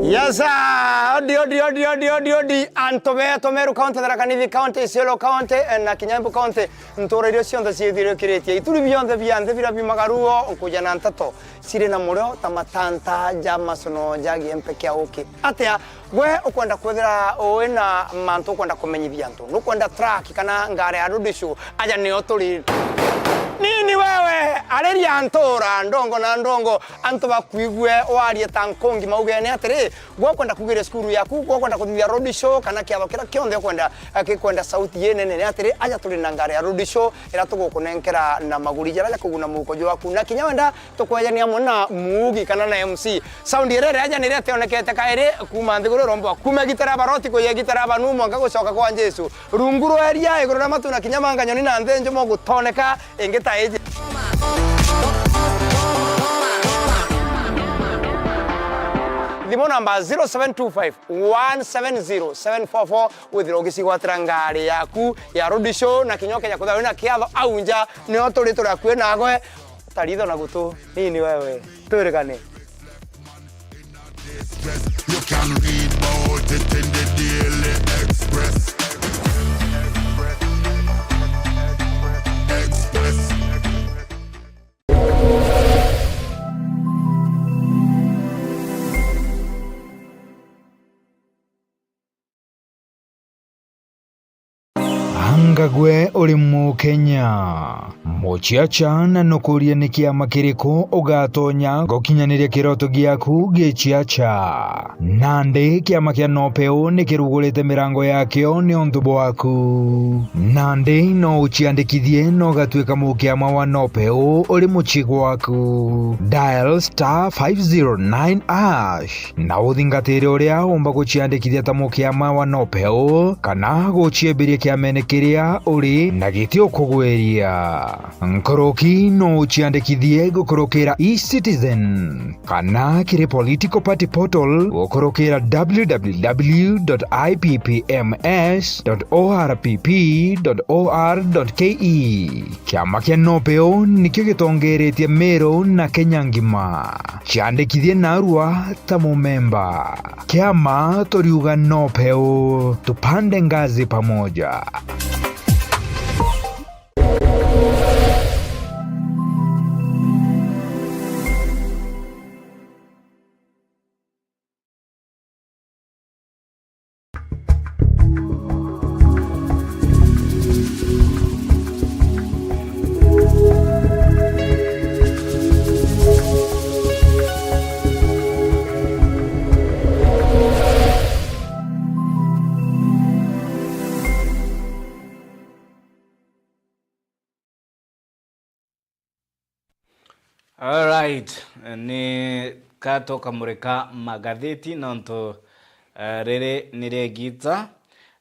Yes, sir. Odi, odi, odi, odi, odi, odi, antu betu Meru County, Tharaka Nithi County, Isiolo County, eh, na kinya Embu County, ntura iria cionthe ciithirikiritie. Ituri bionthe bia nthi biria biumaga ruo, nkuja na nteto ciri na murio ta matanta ja macono ja giempe kia uki. Atia, gwe ukwenda kwithira ui na mantu ukwenda kumenyithia antu? Nukwenda truck kana ngari ya road show? Aja nio turi. Nini wewe, ariria ntura, ndongo na ndongo, antu bakuigue warie ta nkungi maugene atiri, gwe ukwenda kugiria cukuru yaku, gwe ukwenda kuthithia road show, kana kiatho kiria kionthe ukwenda, eh, gikwenda sauti inene, ni atiri, aja turi na ngari ya road show, iria tugukunenkera na maguri jaria ja kuguna muhuko jwaku. Na kinya wenda tukwejania amwe na muugi kana na M C. Sound iria iria aja niria tionekete kairi kuuma nthiguru irombwa. Kuuma gitara baroti kuya gitara banu mwanka gucoka kwa Jesu. Rungu rwa iria, iguru ria matu na kinya manga nyoni na nthi njumo gutoneka ingi ta iji. Thimu namba zero seven two five one seven zero seven four four, withire ugicigwatira ngari yaku ya road show na kinya ukenya kwithira wina kiatho au nja, nio turi turi akui nawe. Taritho na gutu, nini wewe? Twirigane. You can read about it in the Daily Express. Express. Anga gwe uri Mukenya? Muciaca na nukuria ni kiama kiriku ugatonya gukinyaniria kiroto giaku giciaca? Nandi kiama kia Nopeu ni kirugurite mirango yakio ni untu bwaku. Nandi no uciandikithie na ugatuika mukiama wa Nopeu uri mucii gwaku. Dial star five zero nine hash. Na uthingatire uria umba guciandikithia ta mukiama wa Nopeu, kana guciembiria kiamene kiria uri na giti ukugwiria. Nkuruki no uciandikithie gukurukira eCitizen, kana kiri political party portal gukurukira w w w dot i p p m s dot o r p p dot o r dot k e. Kiama kia Nopeu nikio gitongeretie Meru na Kenya ngima. Ciandikithie narua ta mumemba. Kiama turiuga Nopeu, tupande ngazi pamoja. Alright, ni ka tukamurika magatheti nontu, eh, riri ni ria igita.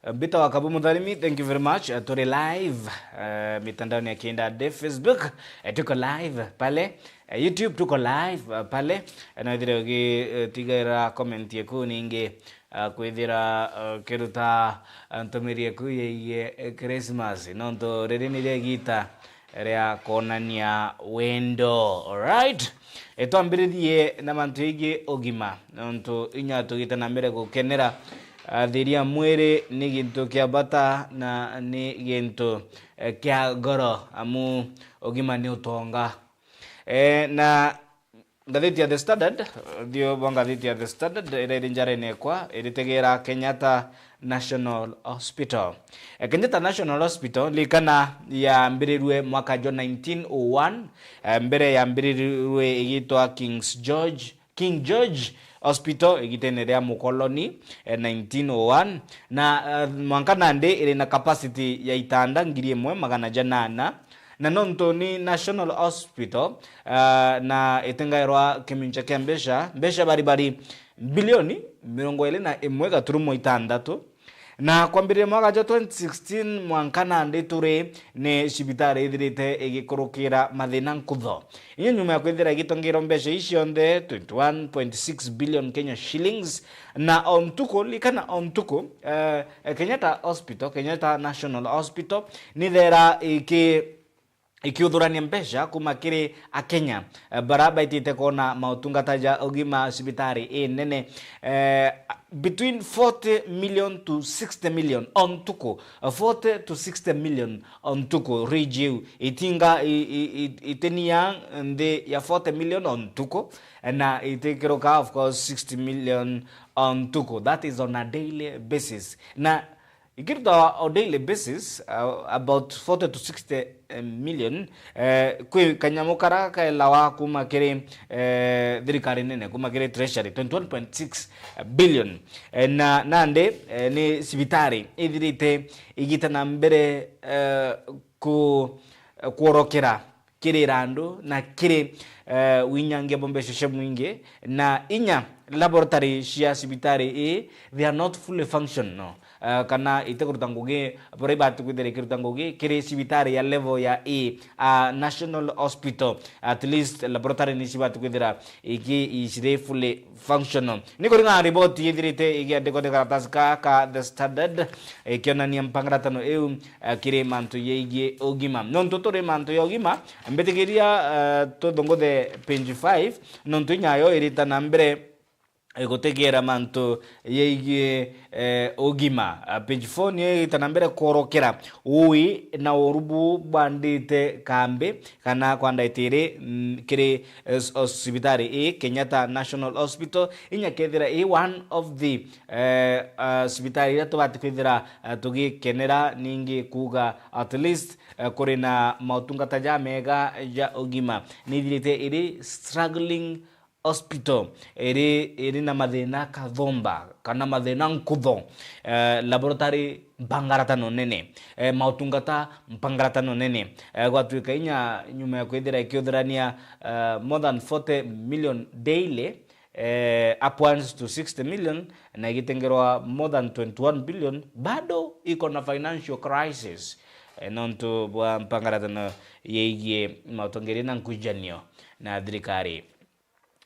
Eh, Mbita wa Kabu Mutharimi, thank you very much. Eh, turi live, eh, mitandaoni ya kiindandi, Facebook, eh, tuko live pale, eh, YouTube tuko live, eh, pale. Eh, no ithire ugitigaira comment yeku ningi, ah, kwithira, ah, kiruta, ah, ntumiri eku yegie, eh, Christmas, nontu riri ni ria igita ria kwonania wendo. Alright? Itwambiririe na mantu yegie ugima, nontu inya tugite na mbere gukenera, ah, thiria mwiri ni gintu kia bata na ni gintu, eh, kia ngoro, amu ugima ni utonga. Eh, na Ngathiti ya The Standard, thio bwa ngathiti ya The Standard, iria iri njarene ekwa, iritegera Kenyatta National Hospital. Eh, Kenyatta National Hospital, likana yambirirwe mwaka jwa nineteen oh one, eh, mbere yambirirwe igitwa King's George, King George Hospital, igitene ria mukoloni, eh, nineteen oh one, na, eh, mwanka nandi iri na capacity ya itanda ngiri imwe magana janana, na nontu ni National Hospital, ah, na itingairwa kimincha kia mbeca, mbeca bari bari bilioni mirongo iri na imwe gaturumo itandatu. Na kwambiriria mwaka jwa twenty sixteen mwanka nandi turi ni cibitari ithirite igikurukira mathina nkutho. Inya nyuma ya kwithira igitongeirwa mbeca ii cionthe twenty one point six billion Kenya shillings, na o ntuku, likana o ntuku, eh, Kenyatta Hospital, Kenyatta National Hospital, nithera iki-, ikiuthurania mbeca kuma kiri Akenya, eh, bara baitite kwona mautungata ja ugima cibitari inene, eh, between forty million to sixty million o ntuku, forty to sixty million o ntuku. Range iu itinga i- i- i- itinia nthi ya forty million o ntuku, na itikiruka, of course, sixty million o ntuku. That is on a daily basis. Na ikiruta on daily basis, uh, about forty to sixty million, eh, kwi kanyamu kara kaelawa kuma kiri, eh, thirikari nene, kuma kiri treasury, twenty-one point six billion. Eh, na nandi, eh, ni cibitari ithirite igita na mbere, eh, ku- kworokera kiri randu na kiri, eh, winyangia bwa mbeca cia mwingi, na inya laboratory cia cibitari ii, they are not fully functional, eh, kana itikuruta ngugi buria ibati kwithira ikiruta ngugi kiri cibitari ya level ya A, a national hospital. At least laboratory ni cibati kwithira iki- iciri fully functional. Ni kuringana na riboti ithirite igiandikwa ni karatasi ka, ka The Standard, ikionania mpangaratano iu, eh, kiri mantu yegie ugima. Nontu turi mantu ya ugima, mbitikiria, eh, tuthunguthe page five, nontu inyayo irita na mbere, eh, gutegera mantu yegie, eh, ugima. Ah, page four niyo irita na mbere kworokera ui na uru bu bwandite kambi kana kwandaite iri, mm, kiri, eh, s- o cibitari ii, Kenyatta National Hospital, inya kethira i one of the, eh, uh, cibitari iria tubati kwithira, eh, tugikenera, ningi kuuga at least, eh, kuri na mautungata ja mega ja ugima. Nithirite iri struggling hospital, iri, iri na mathina kathomba kana mathina nkutho, eh, laboratory mpangaratano nene, eh, mautungata mpangaratano nene, eh, gwatuika inya nyuma ya kwithira ikiuthirania, eh, more than forty million daily, eh, upwards to sixty million, na igitengerwa more than twenty-one billion, bado iko na financial crisis, eh, nontu bwa mpangaratano yegie mautongeri na nkujanio na thirikari.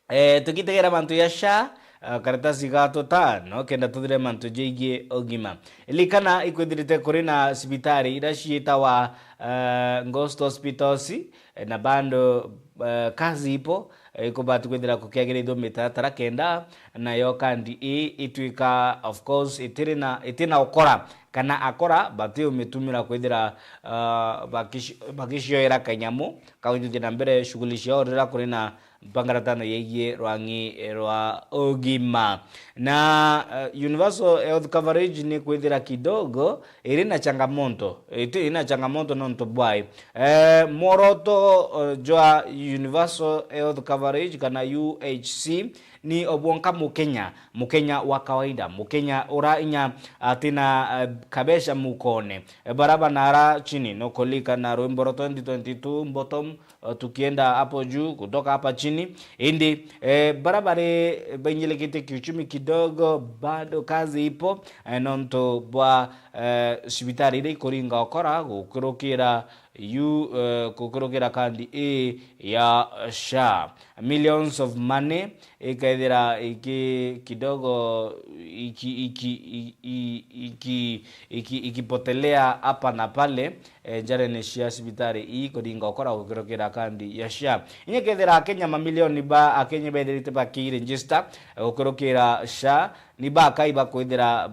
Eh, tugitegera mantu ya SHA, ah, karatasi ga tutano, kenda tuthire mantu jegie ugima. Likana ikwithirite kuri na cibitari iria ciitawa, eh, ghost hospitals, eh, na bando, eh, kazi ipo, eh, ikubati kwithira kukiagirithua mitaratara kenda nayo kandi ii itwika, of course, itiri na, itina ukora kana akora batiumitumira kwithira, ah, bakici- bakicioera kanyamu ka guthithia na mbere shughuli ciao riria kuri na mpangaratano yegie rwang'i rwa ugima. Na, eh, universal health coverage ni kwithira kidogo iri na changamoto, iti ina changamoto nontu bwai. Eh, mworoto, eh, jwa universal health coverage kana U H C ni obwonka Mukenya, Mukenya wa kawaida, Mukenya ura inya atina, eh, kabeca mukone. Eh, bara banara chini, no kulika na rwimbo rwa twenty twenty-two, bottom, eh, tukienda hapo juu, kutoka hapa chini. Indi, eh, bara bari bainyilekete kiuchumi kidogo, bado kazi ipo, eh, nontu bwa, eh, cibitari iria ikuringa ukora gukurukira yu, eh, gukurukira kandi ii ya SHA. Millions of money ikethira iki kidogo iki, iki, i- i- iki, iki, ikipotelea hapa na pale, eh, njarene cia cibitari ii kuringa ukora gukurukira kandi ya SHA. Inya kethira Akenya mamilioni ba Akenya bethirite bakiregister, eh, gukurukira SHA, ni bakai bakwithira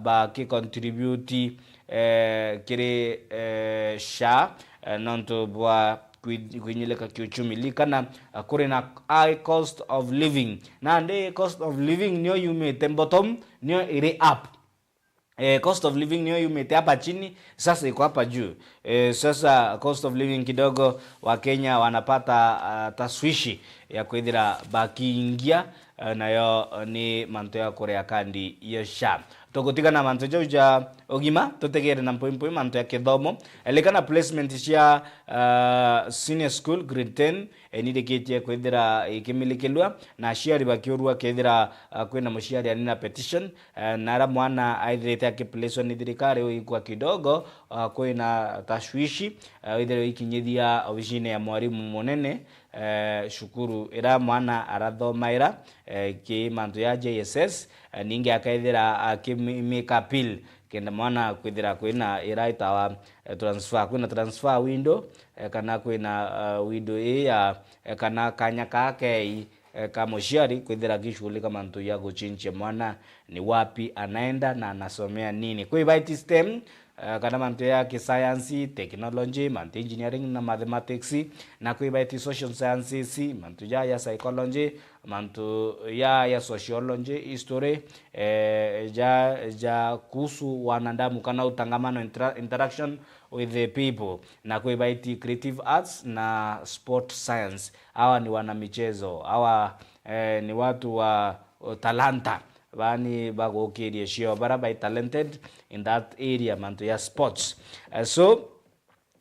bakicontribute, eh, kiri, eh, SHA, eh, nontu bwa kwi- kwinyilika kiuchumi. Likana, eh, kuri na high cost of living. Nandi cost of living niyo yumite bottom, niyo iri up. Eh, cost of living niyo yumite hapa chini, sasa iko hapa juu. Eh, sasa cost of living kidogo, Wakenya wanapata, ah, tashwishi ya kwithira bakiingia, eh, nayo, eh, ni mantu ya kuria kandi ya SHA. Tugutigana mantu jau ja ugima, tutegere na mpoi mpoi mantu ya kithomo. Eh, likana placement cia, ah, senior school, grade ten, eh, nirikitie kwithira ikimilikilua, na aciari bakiurua kethira, ah, kwina muciari ani na petition, eh, na ara mwana aithirite akiplacwa ni thirikari uikwa kidogo, ah, kwina tashwishi, eh, withire uikinyithia obicine ya mwarimu munene, eh, cukuru ira mwana arathomaira, eh, ki mantu ya J S S, eh, ningi akaithira akimika appeal kenda mwana kwithira kwina ira itawa, eh, transfer, kwina transfer window, eh, kana kwina, eh, window ii ya, eh, kana kanya kakei eh, ka muciari kwithira akishughulika mantu ya guchinchia mwana ni wapi anaenda na anasomea nini. Kwi baiti STEM, eh, kana mantu ya kisayansi, technology, mantu engineering na mathematics, na kwi baiti social sciences, mantu ja ya psychology, mantu ya ya sociology, history, eh, ja ja kuhusu wanadamu kana utangamano, intera-, interaction with the people, na kwi baiti creative arts na sport science. Hawa ni wana michezo, hawa, eh, ni watu wa, o, talanta, bani bagukirie cio, bara bai talented in that area, mantu ya sports. Eh, so,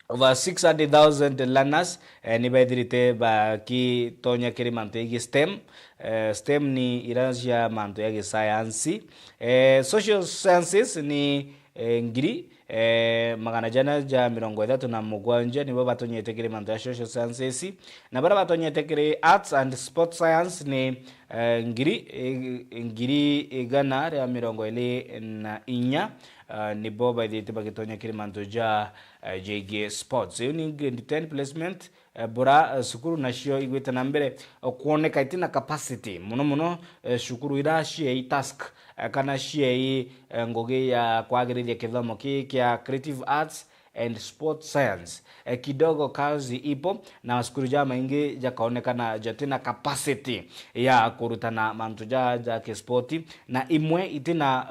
over six hundred thousand learners, eh, ni bethirite bakitonya kiri mantu ya STEM. Eh, STEM ni ira cia mantu ya gisayansi. Eh, social sciences ni, eh, ngiri, eh, magana jana ja mirongo ithatu na mugwanja nibo batonyete kiri mantu ya social sciences, na baria batonyete kiri arts and sports science ni, eh, ngiri, eh, ngiri igana ria mirongo iri na inya, eh, nibo baithite bagitonya kiri mantu ja, eh, jegie sports. Iu ni grade ten placement, eh, bura, eh, cukuru nacio igwite na mbere, eh, kwoneka itina capacity, mono mono, eh, cukuru ira ciei task, eh, kana ciei, eh, ngugi ya kwagirithia kithomo ki kia creative arts and sport science. Eh, kidogo kazi ipo, na macukuru jamaingi jakaonekana jatina capacity ya kurutana mantu ja, ja kispoti, na imwe itina,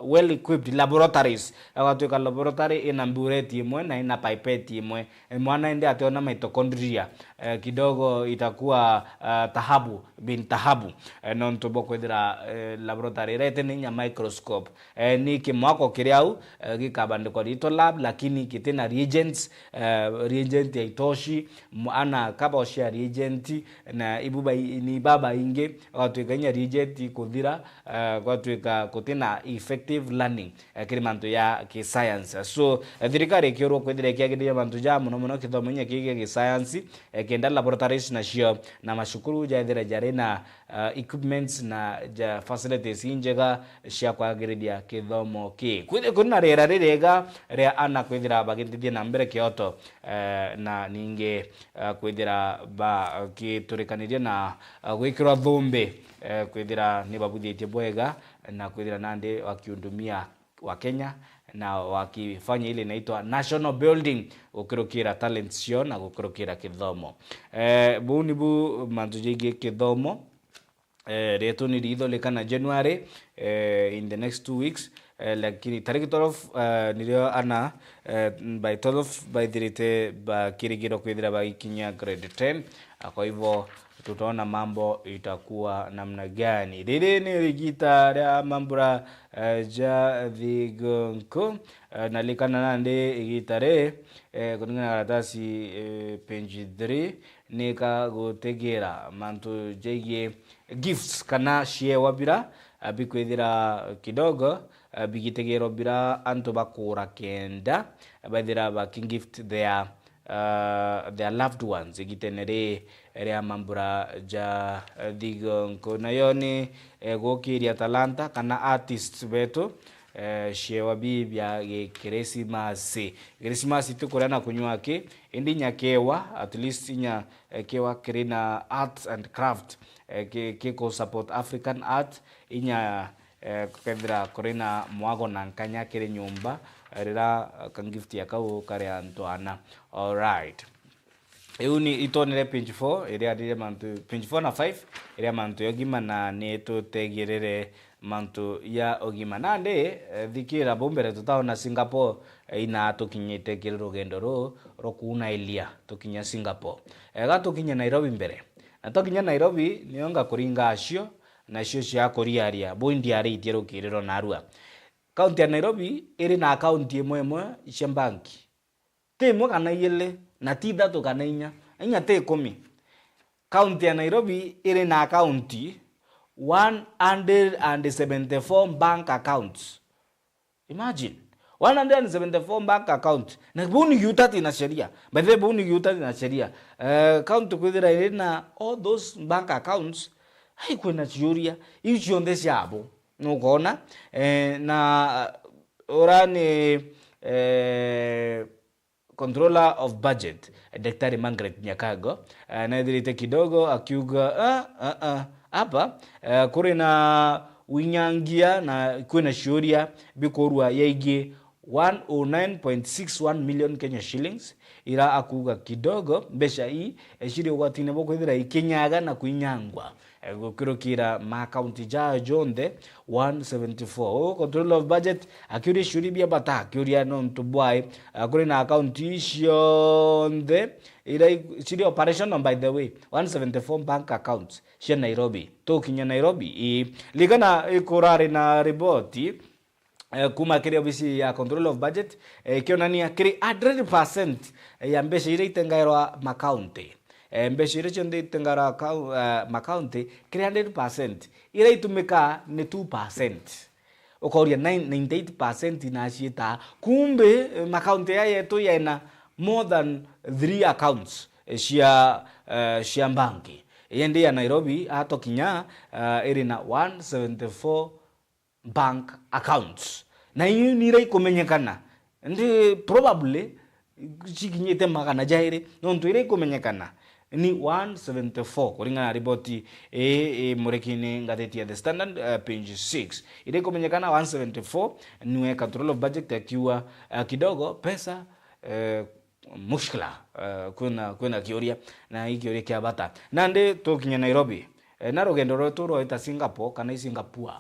uh, well equipped laboratories. Agatwika laboratory ina bureti imwe na ina pipette imwe. Eh, mwana indi ationa mitochondria, eh, kidogo itakuwa, eh, tahabu bin tahabu, eh, nontu bwa kwithira, eh, laboratory ira itina inya microscope. Eh, ni kimwako kiri au, eh, gikabandikwa rito lab, lakini gitina reagents, eh, reagent ya itoshi, ana kabocia reagent, na ibu bai-, ni babaingi, gwatwika inya reagent kuthira, eh, gwatwika gutina effective learning, eh, kiri mantu ya ki science. So, eh, thirikari ikiurwa kwithira ikiagiriria mantu ja mono mono kithomo inya kii gia ki science, eh, kenda laboratories nacio na macukuru jaithira jari na, eh, equipments na ja facilities injega cia kwagiriria kithomo kii. Kwithira kuri na riera ririega ria ana kwithira bagithithia na mbere kioto, eh, na ningi, eh, kwithira bagiturikaniria na, eh, gwikirwa thumbi, eh, kwithira ni babuthitie bwega na kwithira nandi wakiundumia wa Kenya na wakifanya ile inaitwa national building gukirukira talent cio na gukirukira kithomo. Eh, buu nibu mantu jegie kithomo. Eh, rietu ni ritho rikana January, eh, in the next two weeks, eh, lakini tariki twelve, eh, nirio ana, eh, by twelve baithirite bakirigirwa kwithira bagikinyia grade ten. Ah, kwa hivyo tutaona mambo itakuwa namna gani. Riri ni igita ria mambura, eh, ja thigunku, eh, na likana nandi igita ri, eh, kuringana na karatasi, eh, page three, ni ka gutigira mantu jegie gifts kana ciewa bira, ah, bikwithira kidogo, ah, bigitegirwa bira antu bakura kenda baithira bakigift their, ah, their loved ones igitene ri ria mambura ja, eh, thigonko. Nayo ni, eh, gukiria talanta kana artists betu, eh, ciewa bi bia Gikirisimasi. Gikirisimasi ti kuria na kunywa ki, indi inya kiewa, at least inya, eh, kiewa kiri na arts and craft, eh, ki, ki ku support African art, inya, eh, kethira kuri na mwago na nkanya kiri nyumba, eh, rira, eh, ka gift ya kau kari antu ana. Alright. Iu ni itonere page four, iria arire mantu, page four na five, iria mantu ya ugima na ni tutegirire mantu ya ugima. Nandi, eh, thikira bau mbere tutaona Singapore, eh, ina tukinyite kiri rugendo ruu rwa kuuna iria, tukinya Singapore. Eh, ga tukinye Nairobi mbere. Na twakinya Nairobi, nio ngakuringa acio, nacio cia kuriaria, buu ndiaritie rukiriro narua. Kaunti ya Nairobi iri na akaunti imwe imwe cia mbanki. Ti imwe kana iiri, na ti ithatu kana inya, inya ti ikumi. Kaunti ya Nairobi iri na akaunti one hundred and seventy-four bank accounts. Imagine, one hundred and seventy-four bank accounts. Na buu ni utati na sheria. By the way, buu ni utati na sheria. Eh, kaunti kwithira iri na all those bank accounts, hai kwina ciuria, iu cionthe ciabo. Nukwona? Eh, na, uh, ura ni, eh, Controller of Budget, Daktari Margaret Nyakago, eh, naethirite kidogo akiuga, "Ah, ah, ah, hapa, eh, kuri na winyangia na kwina ciuria bikurua yaigie one oh nine point six one million Kenya shillings, ira akuuga kidogo mbeca ii, eh, ciri ugwatine bwa kwithira ikinyaga na kwinyangwa, eh, gukirukira ma account jaa jonthe one seventy-four." Uu Controller of Budget akiuria ciuria bia bata, akiuria nontu bwai, eh, kuri na account ii cionthe ira i-, ciri operational, by the way, one seventy-four bank accounts cia Nairobi. Tukinya Nairobi, ii. Ligana ikurari na riboti, eh, kuma kiri obisi ya Control of Budget, eh, ikionania kiri hundred percent ya mbeca iria itengairwa makaunti. Eh, mbeca iria cionthe itengairwa kau-, eh, makaunti, kiri hundred percent, iria itumika ni two percent. Ukauria, nine, ninety-eight percent inaciita. Kumbe, eh, makaunti ya yetu yena more than three accounts, eh, cia, eh, cia banki. Indi ya Nairobi, atokinya, eh, iri na one seventy-four bank accounts. Na ii ni iria ikumenyekana. Ndi probably cikinyite magana jairi, nontu iria ikumenyekana ni one seventy-four, kuringana na riboti ii imuriki ni ngatheti ya The Standard, eh, page six. Iria ikumenyekana one seventy-four, niwe Control of Budget akiuga, eh, kidogo pesa, eh, mushkila, eh, kwina, kwina kiuria, na i kiuria kia bata. Nandi tukinya Nairobi, eh, na rugendo rwetu rwaita Singapore, kana i Singapore,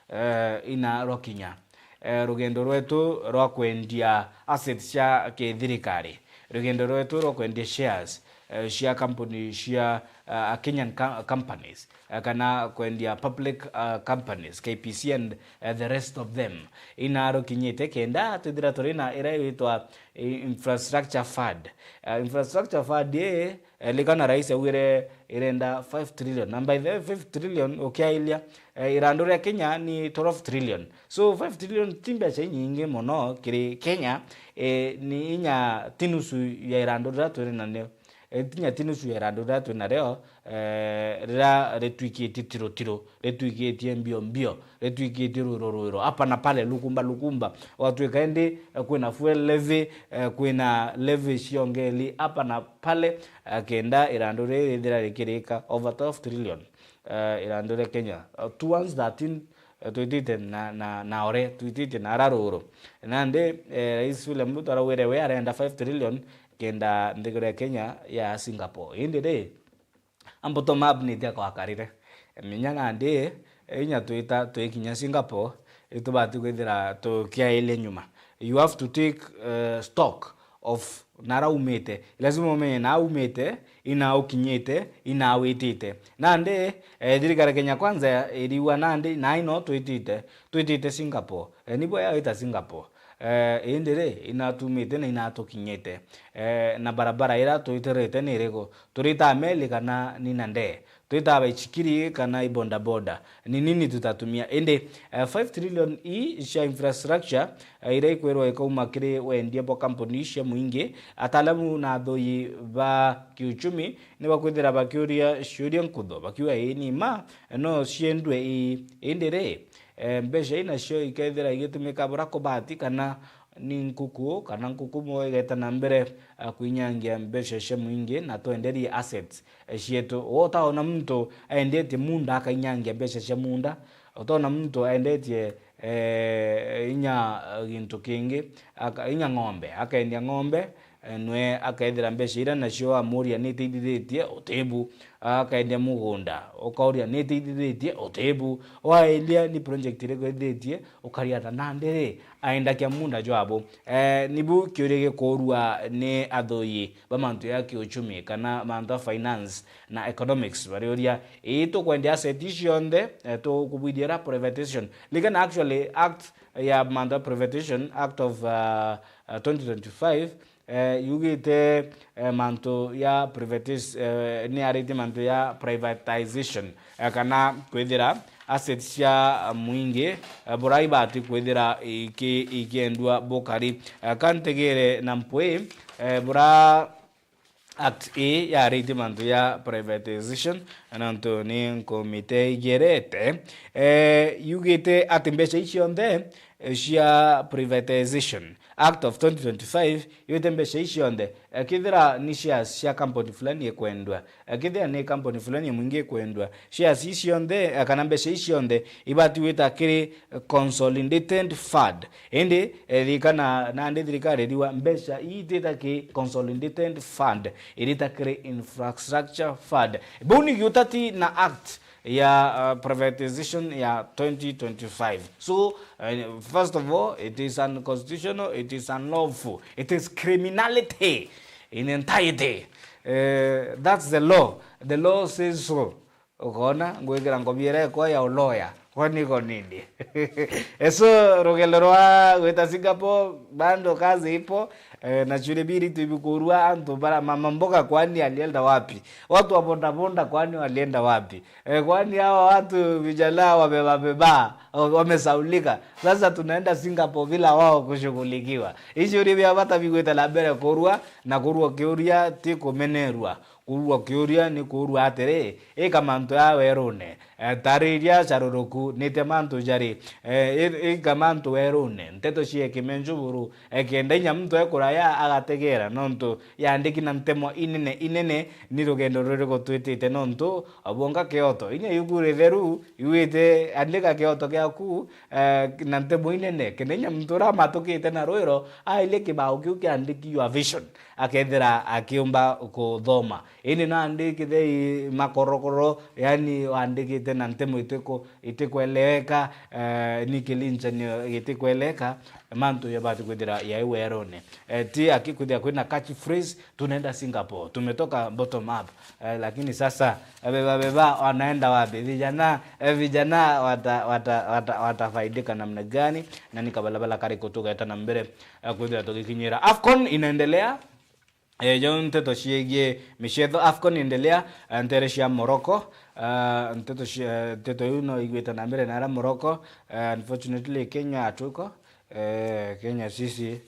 eh, ina rwakinya. Eh, rugendo rwetu rwa kwendia assets cia kithirikari, rugendo rwetu rwa kwendia shares, eh, cia company cia, eh, Kenyan co-, companies, eh, kana kwendia public, eh, companies, K P C and, eh, the rest of them. Ina rukinyite kenda twithira turi na ira igwitwa, eh, infrastructure fund. Eh, infrastructure fund ii, eh, ligana rais augire irenda five trillion. Na by the way, five trillion ukiailia, eh, irandu ria Kenya ni twelve trillion. So five trillion ti mbeca inyingi mono kiri Kenya, eh, ni inya ti nusu ya irandu riria twiri nario. Eh, tinya ti nusu ya irandu riria twi nario, eh, riria ritwikitie tiro tiro, ritwikitie mbio mbio, ritwikitie rwiro rwiro, hapa na pale, lukumba lukumba. Gwatwika indi, eh, kwina fuel levy, eh, kwina levy cia ongeli hapa na pale, eh, kenda irandu riri rithira rikirika over twelve trillion, eh, irandu ria Kenya. Eh, two thousand thirteen, eh, twitite na, na, na ore, twitite na ara ruru. Nandi, eh, Rais William Ruto araugire we arenda five trillion kenda nthiguru ya Kenya ya Singapore. Indi ri, a bottom up ni tia kwakarire. Menya nandi, eh, inya twita twikinya Singapore, itubati kwithira tukiailia nyuma. You have to take, eh, stock of nara umite. Lazima umenye na umite, ina ukinyite, ina witite. Nandi, eh, thirikari Kenya Kwanza iriua nandi, na ino twitite, twitite Singapore. Eh, nibo ya wita Singapore. Eh, indi ri, inatumite na inatukinyite. Eh, na barabara ira twitirite ni iriku? Turita meli kana ni na ndee? Twita baichikiri kana i bodaboda? Ni nini tutatumia? Indi, eh, five trillion ii cia infrastructure, eh, iria ikwirwa ikauma kiri wendia bwa kampuni cia muingi, ataalamu na athuyi ba kiuchumi ni bakwithira bakiuria ciuria nkuthu, bakiuga, "Ii ni ma, no ciendue ii?" Indi ri, eh, mbeca ii nacio ikethira igitumika bura kubati kana ni nkuku, kana nkuku mwe igeta na mbere, eh, kwinyangia mbeca cia muingi na twenderie assets, eh, cietu. Wo utaona muntu aendetie munda akainyangia mbeca cia munda, utaona muntu aendetie, eh, inya, eh, gintu kingi, aka-, inya ng'ombe, akendia ng'ombe, eh, nwe akethira mbeca iria nacio amuria ni iteithithitie utibu, akendia mugunda, ukauria ni iteithithitie utibu, waelia ni project iriku iteithithitie, ukaria ata nandi ri, aendakia munda jwabu. Eh, nibu kiuria gikurua ni athuyi ba mantu ya kiuchumi kana mantu ya finance na economics, bariuria, ii tukwendia asset ii cionthe, eh, tukubwithia ra privatization? Ligana actually act ya mantu ya privatization, Act of, uh, uh, twenty twenty-five, eh, yugite, eh, mantu ya privatis-, eh, ni aritie mantu ya privatization, eh, kana kwithira assets cia, eh, muingi, eh, bura ibati kwithira iki-, ikiendua bukari. Eh, ka ntegere na mpwi, eh, bura act ii yaritie mantu ya privatization, nontu ni nkumite igerete, eh, yugite ati mbeca ii cionthe, eh, cia Privatization Act of twenty twenty-five, iwite mbeca ii cionthe, eh, kethira ni shares cia company fulani ikwendwa, eh, kethira ni company fulani imwingi ikwendwa, shares ii cionthe, eh, kana mbeca ii cionthe ibati gwita kiri, eh, Consolidated Fund. Indi, eh, ririkana, nandi thirikari iriuga mbeca ii itita ki Consolidated Fund, irita kiri Infrastructure Fund. Buu ni giutati na act ya, uh, privatization ya twenty twenty-five. So, uh, first of all, it is unconstitutional, it is unlawful, it is criminality in entirety. Uh, that's the law. The law says so. Ukoona, ngwikira ngobi iria ikwa ya uloya. Kwani iko nini? Eso rugendo rwa gwita Singapore, bado kazi ipo, eh, na chule biri tu ibikurua antu bara mama mboga kwani alienda wapi? Watu wa bodaboda kwani walienda wapi? Eh, kwani hawa watu vijana wamebabeba, wamesaulika? Sasa tunaenda Singapore bila wao kushughulikiwa. Icio ni bia bata bigwite na mbere kurua, na kurua kiuria ti kumenerua. Kurua kiuria ni kurua atiri, ika mantu ya werune, eh, tariria caruruku, nite mantu jari, eh, i-, ika mantu werune, nteto cie kimenju buru, eh, kenda inya muntu ekuraya agategera, nontu yandiki na ntemo inene inene. Ni rugendo ruriku twitite? Nontu obwonga kioto, inya yuku ritheru, iwite andika kioto giaku, eh, na ntemo inene, kenda inya muntu uria amatukite na rwiro airie kibao kiu kiandiki your vision, akethira akiumba kuthoma. Indi nandi kithei makorokoro, yani wandikite na ntemo itiku-, itikweleweka, eh, ni kilincanio gitikweleweka, mantu yabati kwithira yai werone. Eh, ti aki kwithira kwina catchphrase, "Tunaenda Singapore, tumetoka bottom up." Eh, lakini sasa, eh, beba, beba, wanaenda wapi? Vijana, eh, vijana wata-, wata-, wata-, watafaidika namna gani? Na ni kabalabala kariku tugeta na mbere, eh, kwithira tugikinyira. AFCON inaendelea. Eh, jo nteto ciigie micetho. AFCON inaendelea, eh, ntere cia Morocco. Eh, nteto cia, nteto iu no igwite na mbere na ara Morocco. Eh, unfortunately, Kenya hatuko. Eh, Kenya sisi,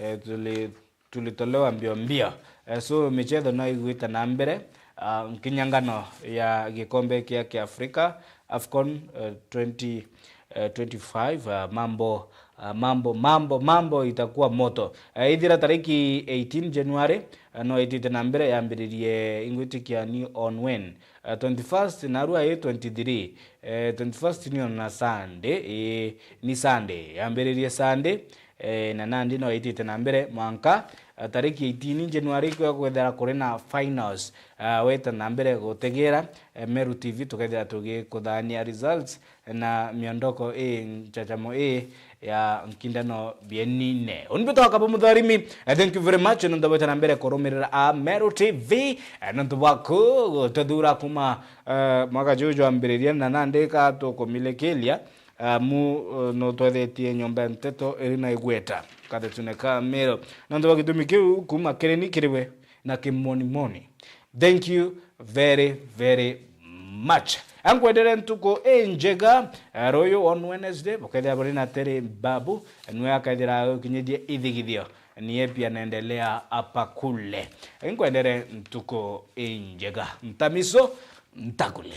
eh, tuli-, tulitolewa mbio mbio. Eh, so micetho no igwite na mbere. Ah, nkinyangano ya gikombe kia, kia Afrika, AFCON, eh, twenty, eh, twenty-five, ah, mambo, ah, mambo, mambo, mambo itakuwa moto. Eh, ithira tariki eighteen January, eh, no itite na mbere yambiririe, ingwitikia ni on when. Eh, twenty-first narua i twenty-three. Eh, twenty-first ni ona Sunday, eh, ni Sunday. Yambiririe Sunday, eh, na nandi no itite na mbere mwanka, eh, tariki eighteen January kwethira kuri na finals. Ah, weta na mbere gutegera, eh, Meru T V, tukethira tugikuthania results na miondoko ii nchachamo ii ya nkindano bienine. Uni bitwa Kabo Mutharimi, eh, thank you very much, nontu bweta na mbere kurumirira a Meru T V, eh, nontu bwaku gututhura kuma, eh, mwaka juju jwambiririe, na nandi ka tukumilikiria, eh, mu, eh, nutwethetie nyomba ya nteto iri na igweta kathetune ka Meru. Nontu bwa gitumi kiu, kuma kiri ni kiri we, na kimonimoni. Thank you very, very much. Ankwendere ntuku injega, eh, ruyu on Wednesday, bukethira buri na Terry Babu, niwe akethira ukinyithie ithigithio, nie pia naendelea hapa kule. Inkwendere ntuku injega. Ntamiso, ntakule.